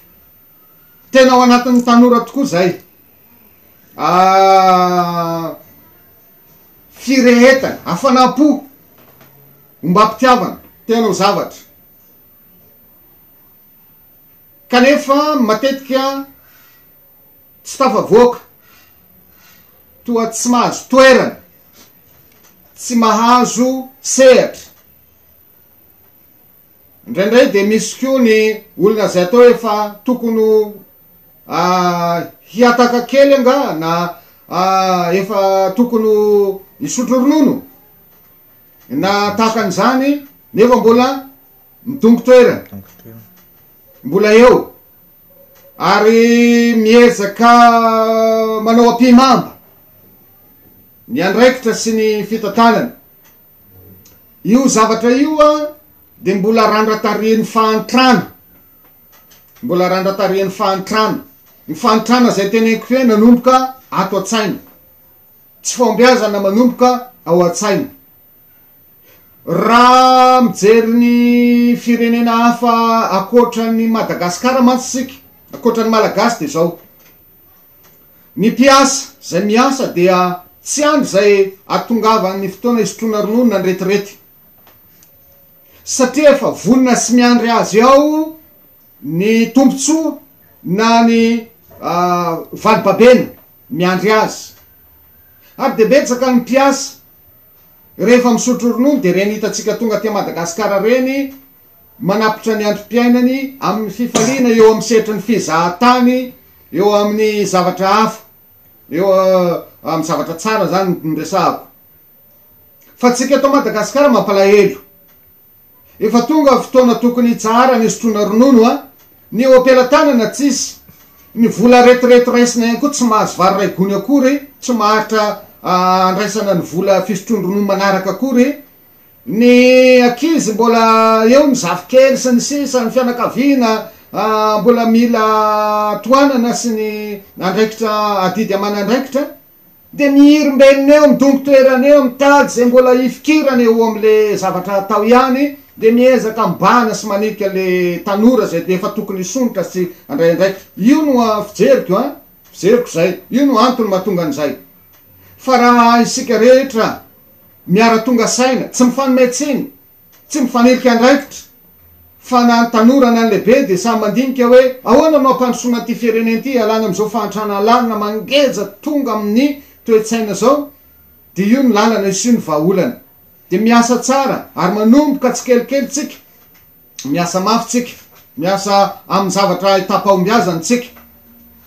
tena ao anatin'ny tanora tokoa izay. Firehetana, hafanam-po, ombam-pitiavana, te hanao zavatra. Kanefa matetika tsy tafavoaka, toa tsy mahazo toerana, tsy mahazo sehatra. Indraindray dia misy koa ny olona izay atao hoe efa tokony ho hihataka kely angaha na efa tokony ho hisotro ronono na tahaka an'izany nefa mbola Midongy toerana. Mbola eo. Ary miezaka manao ampihimamba ny andraikitra sy ny fitantanana. Io zavatra io a dia mbola randratarihin'ny fahantrana. Mbola randratarihin'ny fahantrana. Ny fahantrana izay teneniko hoe nanomboka ato an-tsaina. Tsy fahombiazana manomboka ao an-tsaina. Raha mijery ny firenena hafa ankoatran'i Madagasikara mantsy isika, ankoatran'ny Malagasy dia izao, ny mpiasa izay miasa dia tsy andry izay ahatongavan'ny fotoana hisotroana ronono na ny retirety, satria efa vonona sy miandry azy ao ny tombontsoa na ny valibabena miandry azy. Ary dia betsaka ny mpiasa Rehefa misotro ronono dia ireny hitantsika tonga aty Madagasikara ireny manapitra ny androm-piainany amin'ny fifaliana eo amin'ny sehatry ny fizahan-tany, eo amin'ny zavatra hafa, eo amin'ny zavatra tsara izany no resahako. Fa tsika eto Madagasikara mampalahelo. Efa tonga fotoana tokony hitsaharana hisotroana ronono a! Ny eo am-pelatanana tsisy, ny vola retirety raisina ihany koa tsy mahazo vary iray gony akory, tsy maharitra andraisana ny vola fisotroan-dronono manaraka akory, ny ankizy mbola eo ny zafikely sy ny sisa, ny fianakaviana mbola mila tohanana sy ny andraikitra adidy aman'andraikitra. Dia mihirimbelona eo, midongy toerana eo, mitady izay mbola hifikirana eo amin'le zavatra atao ihany, dia miezaka mibahana sy manilika le tanora izay efa tokony hisondrotra sy handray andraikitra. Io no fijeriko an, fijeriko izay, io no antony mahatonga an'izay. Fa raha isika rehetra miara-tonga saina, tsy mifanome tsiny, Tsy mifanilika andraikitra fa na ny tanora na ny lehibe dia samy mandinika hoe ahoana no hampandrosoana ity firenena ity hialana amin'izao fahantrana lalina mangeja tonga amin'ny toe-tsaina izao dia io no lalana io sy io no vahaolana dia miasa tsara ary manomboka tsikelikely tsika Miasa mafy tsika, miasa amin'ny zavatra ahitam-pahombiazana tsika.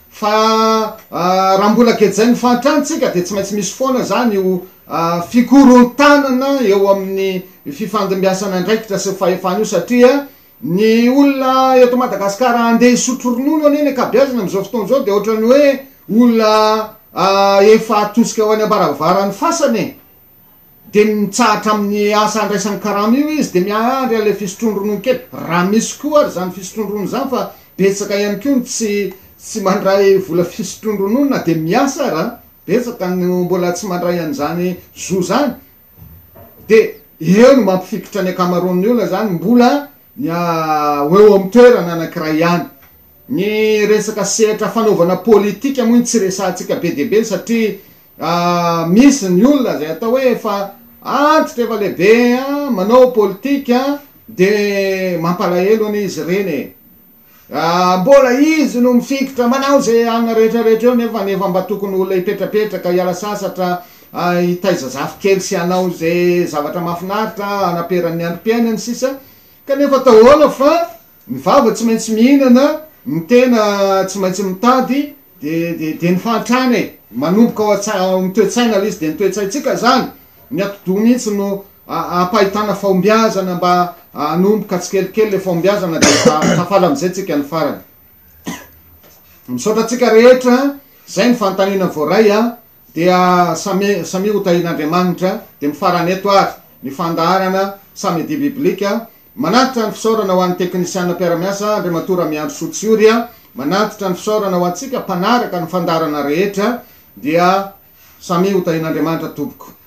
Fa raha mbola gejain'ny fahantrana tsika dia tsy maintsy misy foana izany io fikorontanana eo amin'ny fifandimbiasana andraikitra sy fahefana io satria ny olona eto Madagasikara handeha hisotro ronono anie ny ankabeazany amin'izao fotoana izao dia ohatran'ny hoe olona efa atosika ho any am-baravaran'ny fasana e. Dia mitsahatra amin'ny asa andraisany karama io izy dia miandry an'ilay fisotroan-dronono kely, raha misy koa ary izany fisotroan-dronono izany fa betsaka ihany koa ny tsy tsy mandray vola fisotroan-dronono na dia miasa ara, betsaka no mbola tsy mandray an'izany zo izany, dia eo no mampifikitra ny ankamaroan'ny olona izany mbola ny ho eo amin'ny toerana anankiray ihany. Ny resaka sehatra fanaovana politika moa iny tsy resahantsika be dia be satria Misy ny olona izay atao hoe efa antitra, efa lehibe, manao politika de mampalahelo anie izy ireny e! Mbola izy no mifikitra manao ze anona rehetra rehetra eo nefa nefa mba tokony olona hipetrapetraka hiala sasatra hitaiza zafikely sy hanao ze zavatra mahafinaritra hanaperan'ny androm-piainany sisa kanefa atao ahoana fa ny vava tsy maintsy mihinana ny tena tsy maintsy mitady de de de ny fahantrana e manomboka ao an-tsai- ao amin'ny toe-tsaina le izy de ny toe-tsaintsika zany ny atidoha mihitsy no Ampahitana fahombiazana mba hanomboka tsikelikely le fahombiazana dia tafala amizay tsika ny farany. Misaotra antsika rehetra, zay ny fanontaniana voaray a, dia samy samia ho tahian'Andriamanitra, dia mifarana eto ary ny fandaharana Samedi Biblique, manatitra ny fisaorana ho an'ny teknisiana mpiara-miasa Andriamatoa Ramiandrisoa Tsiory a, manatitra ny fisaorana ho antsika mpanaraka ny fandaharana rehetra, dia samia ho tahian'Andriamanitra tompoko.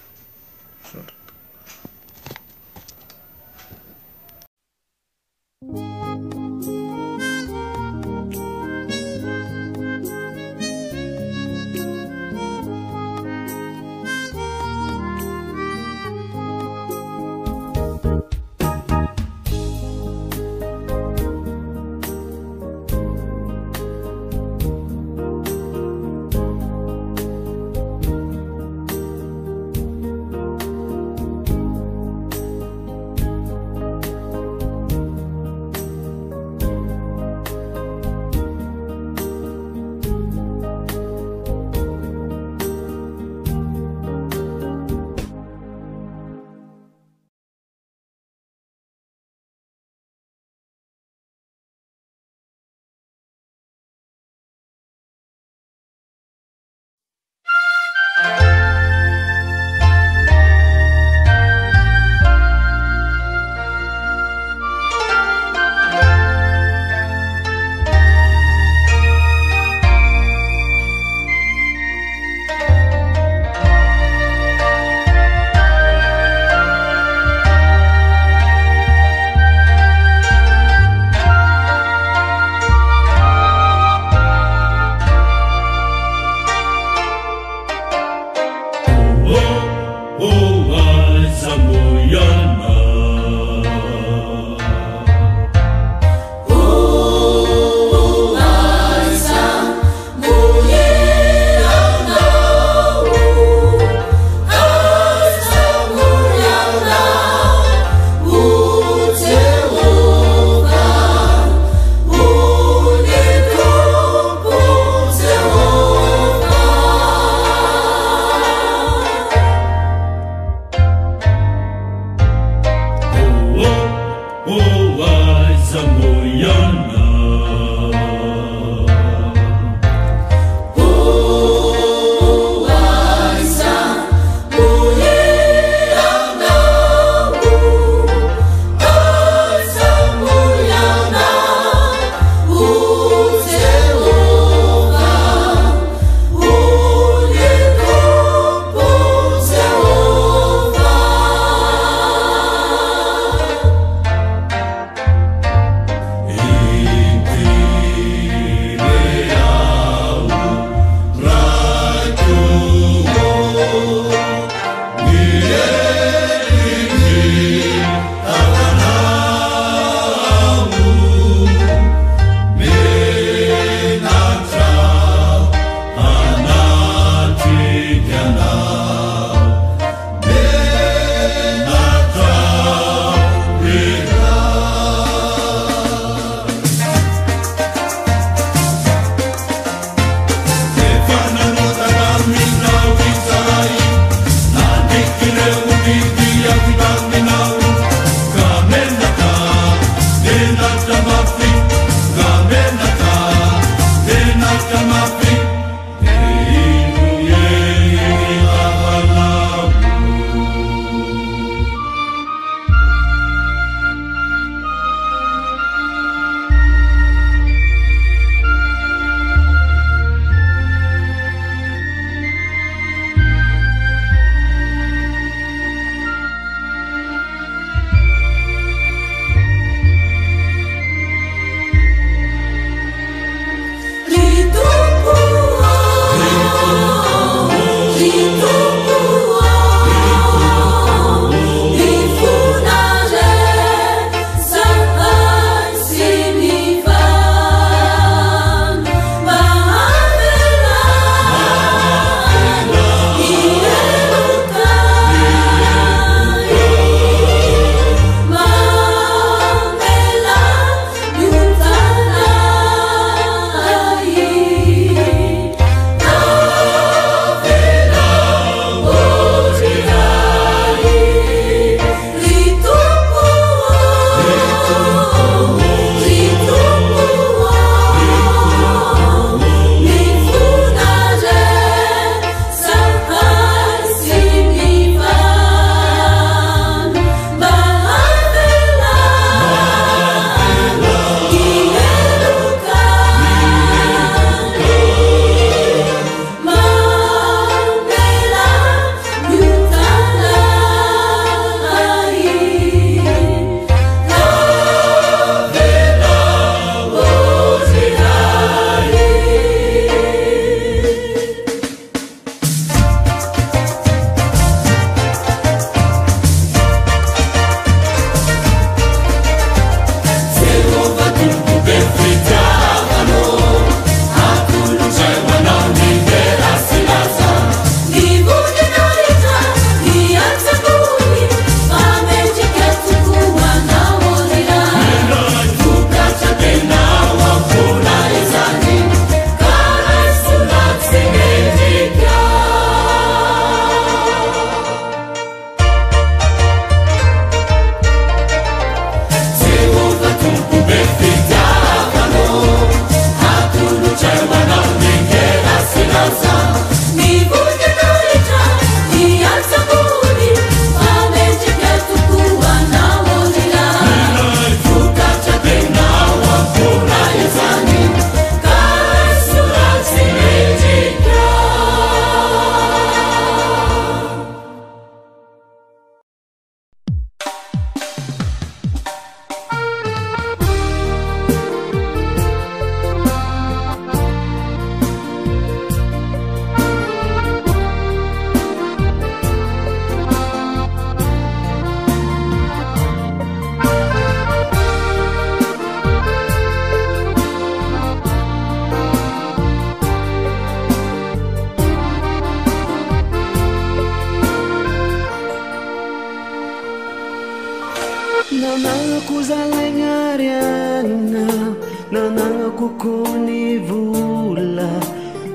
Nanako ko ny vola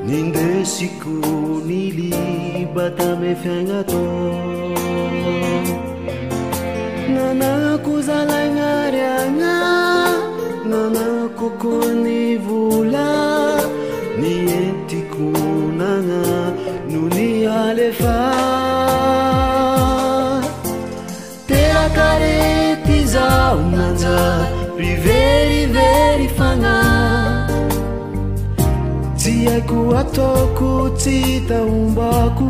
nindesiko ny liba tamy fiaigna tô. Nanako zalagnariagna, nanako ko ny vola nientiko nagna no ny alefa. Terakarety zaho nanjary verivery fagnahy, tsy haiko ataoko tsy hita ombako.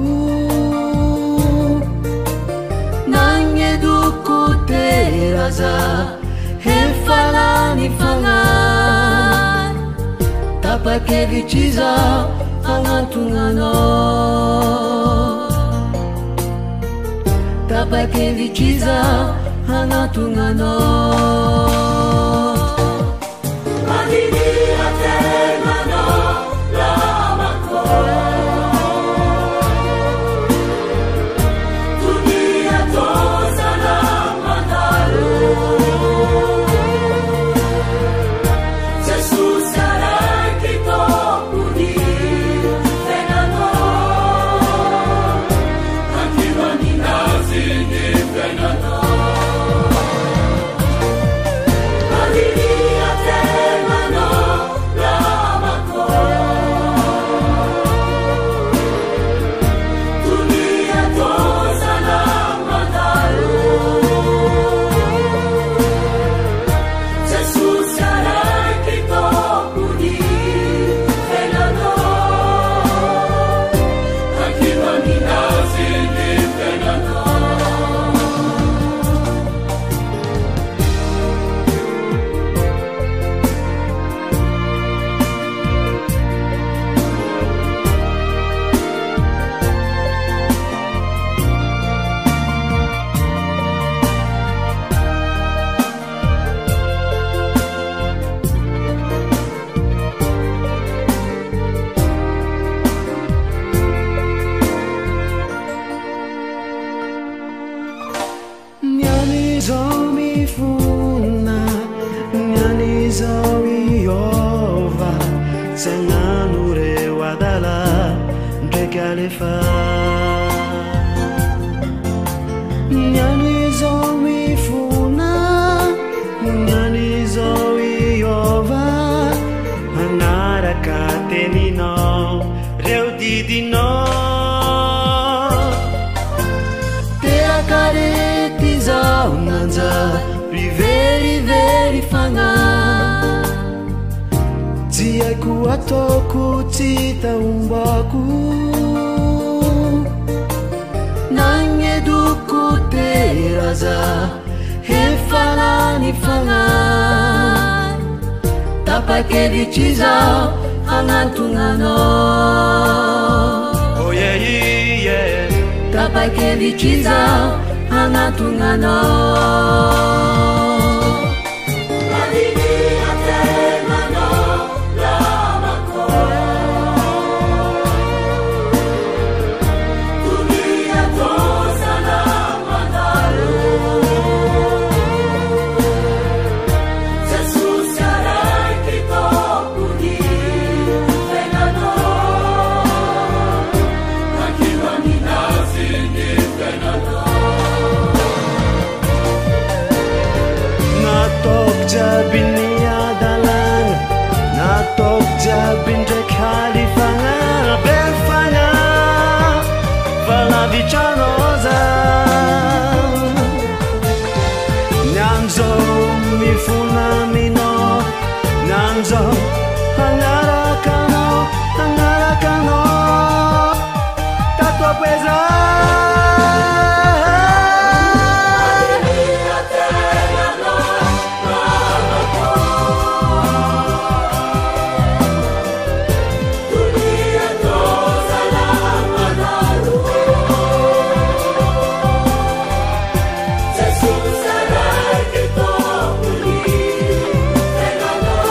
Nagnedoko teraza efa lany fagnahy, tapakevitry izaho hagnantognanao. Tapakevitry izaho hagnantognanao. Mandinia tegnanao lamako, donia tozana mandalo. Jesosy araiky tompony fiainanao, ankino aminazy ny fiainanao. Mandinia tegnanao lamako, donia tozana mandalo. Jesosy araiky tompony fiainanao, ankino aminazy ny fiainanao. Niany zao mifona, niany zao iova, tsy hagnano reo adala ndraiky alefa. Niany zao mifona, niany zao iova, hanaraka teninao reo didinao. Terakarety zaho nanjary verivery fagnahy, tsy haiko ataoko tsy hita ombako. Nagnedoko teraza efa lany fagnahy, tapakevitry izaho hagnantognanao. Oh yeah, yeah. Tapakevitry izaho hagnantognanao. Mandinia tegnanao lamako, donia tozana mandalo. Jesosy araiky tompony fiainanao, ankino aminazy ny fiainanao. Nataoko jiaby ny adalàna, nataoko jiaby ndraiky halifagna, be fagnahy fa lavitra anao za. Niany zao mifona aminao, niany zao hanaraka anao, hanaraka anao tato apeza. Mandinia tegnanao lamako, donia tozana mandalo. Jesosy araiky tompony fiainanao,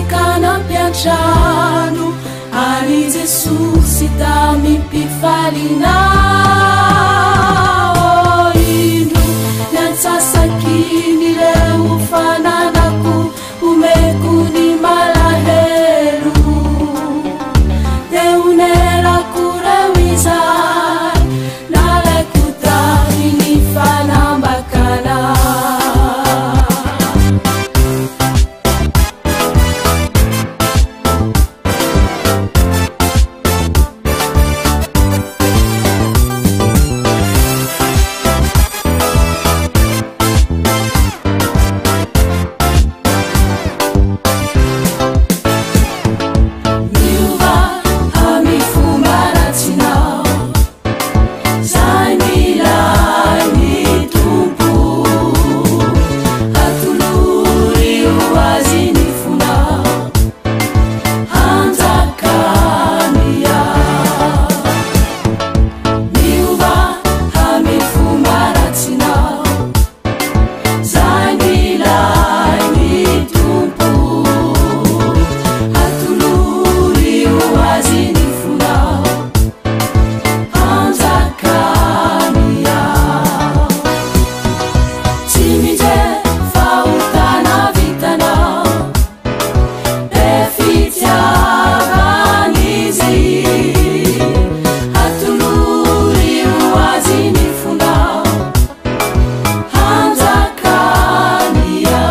ka nampiantrano an'i Jesosy tamim-pifaliana. Oh, indro ny antsasakin'ireo fananako omeko ny malahelo. Dia onerako ireo izay nalaiko tamin'ny fanambakana. Miova amin'ny fomba ratsinao, izay milain'ny Tompo. Atolory ho Azy ny fonao, hanjakany ao. Miova amin'ny fomba ratsinao, izay milain'ny Tompo. Atolory ho Azy ny fonao, hanjakany ao. Tsy mijery fahotana vitanao, be fitiavana Izy. Atolory ho Azy ny fonao, hanjakany ao.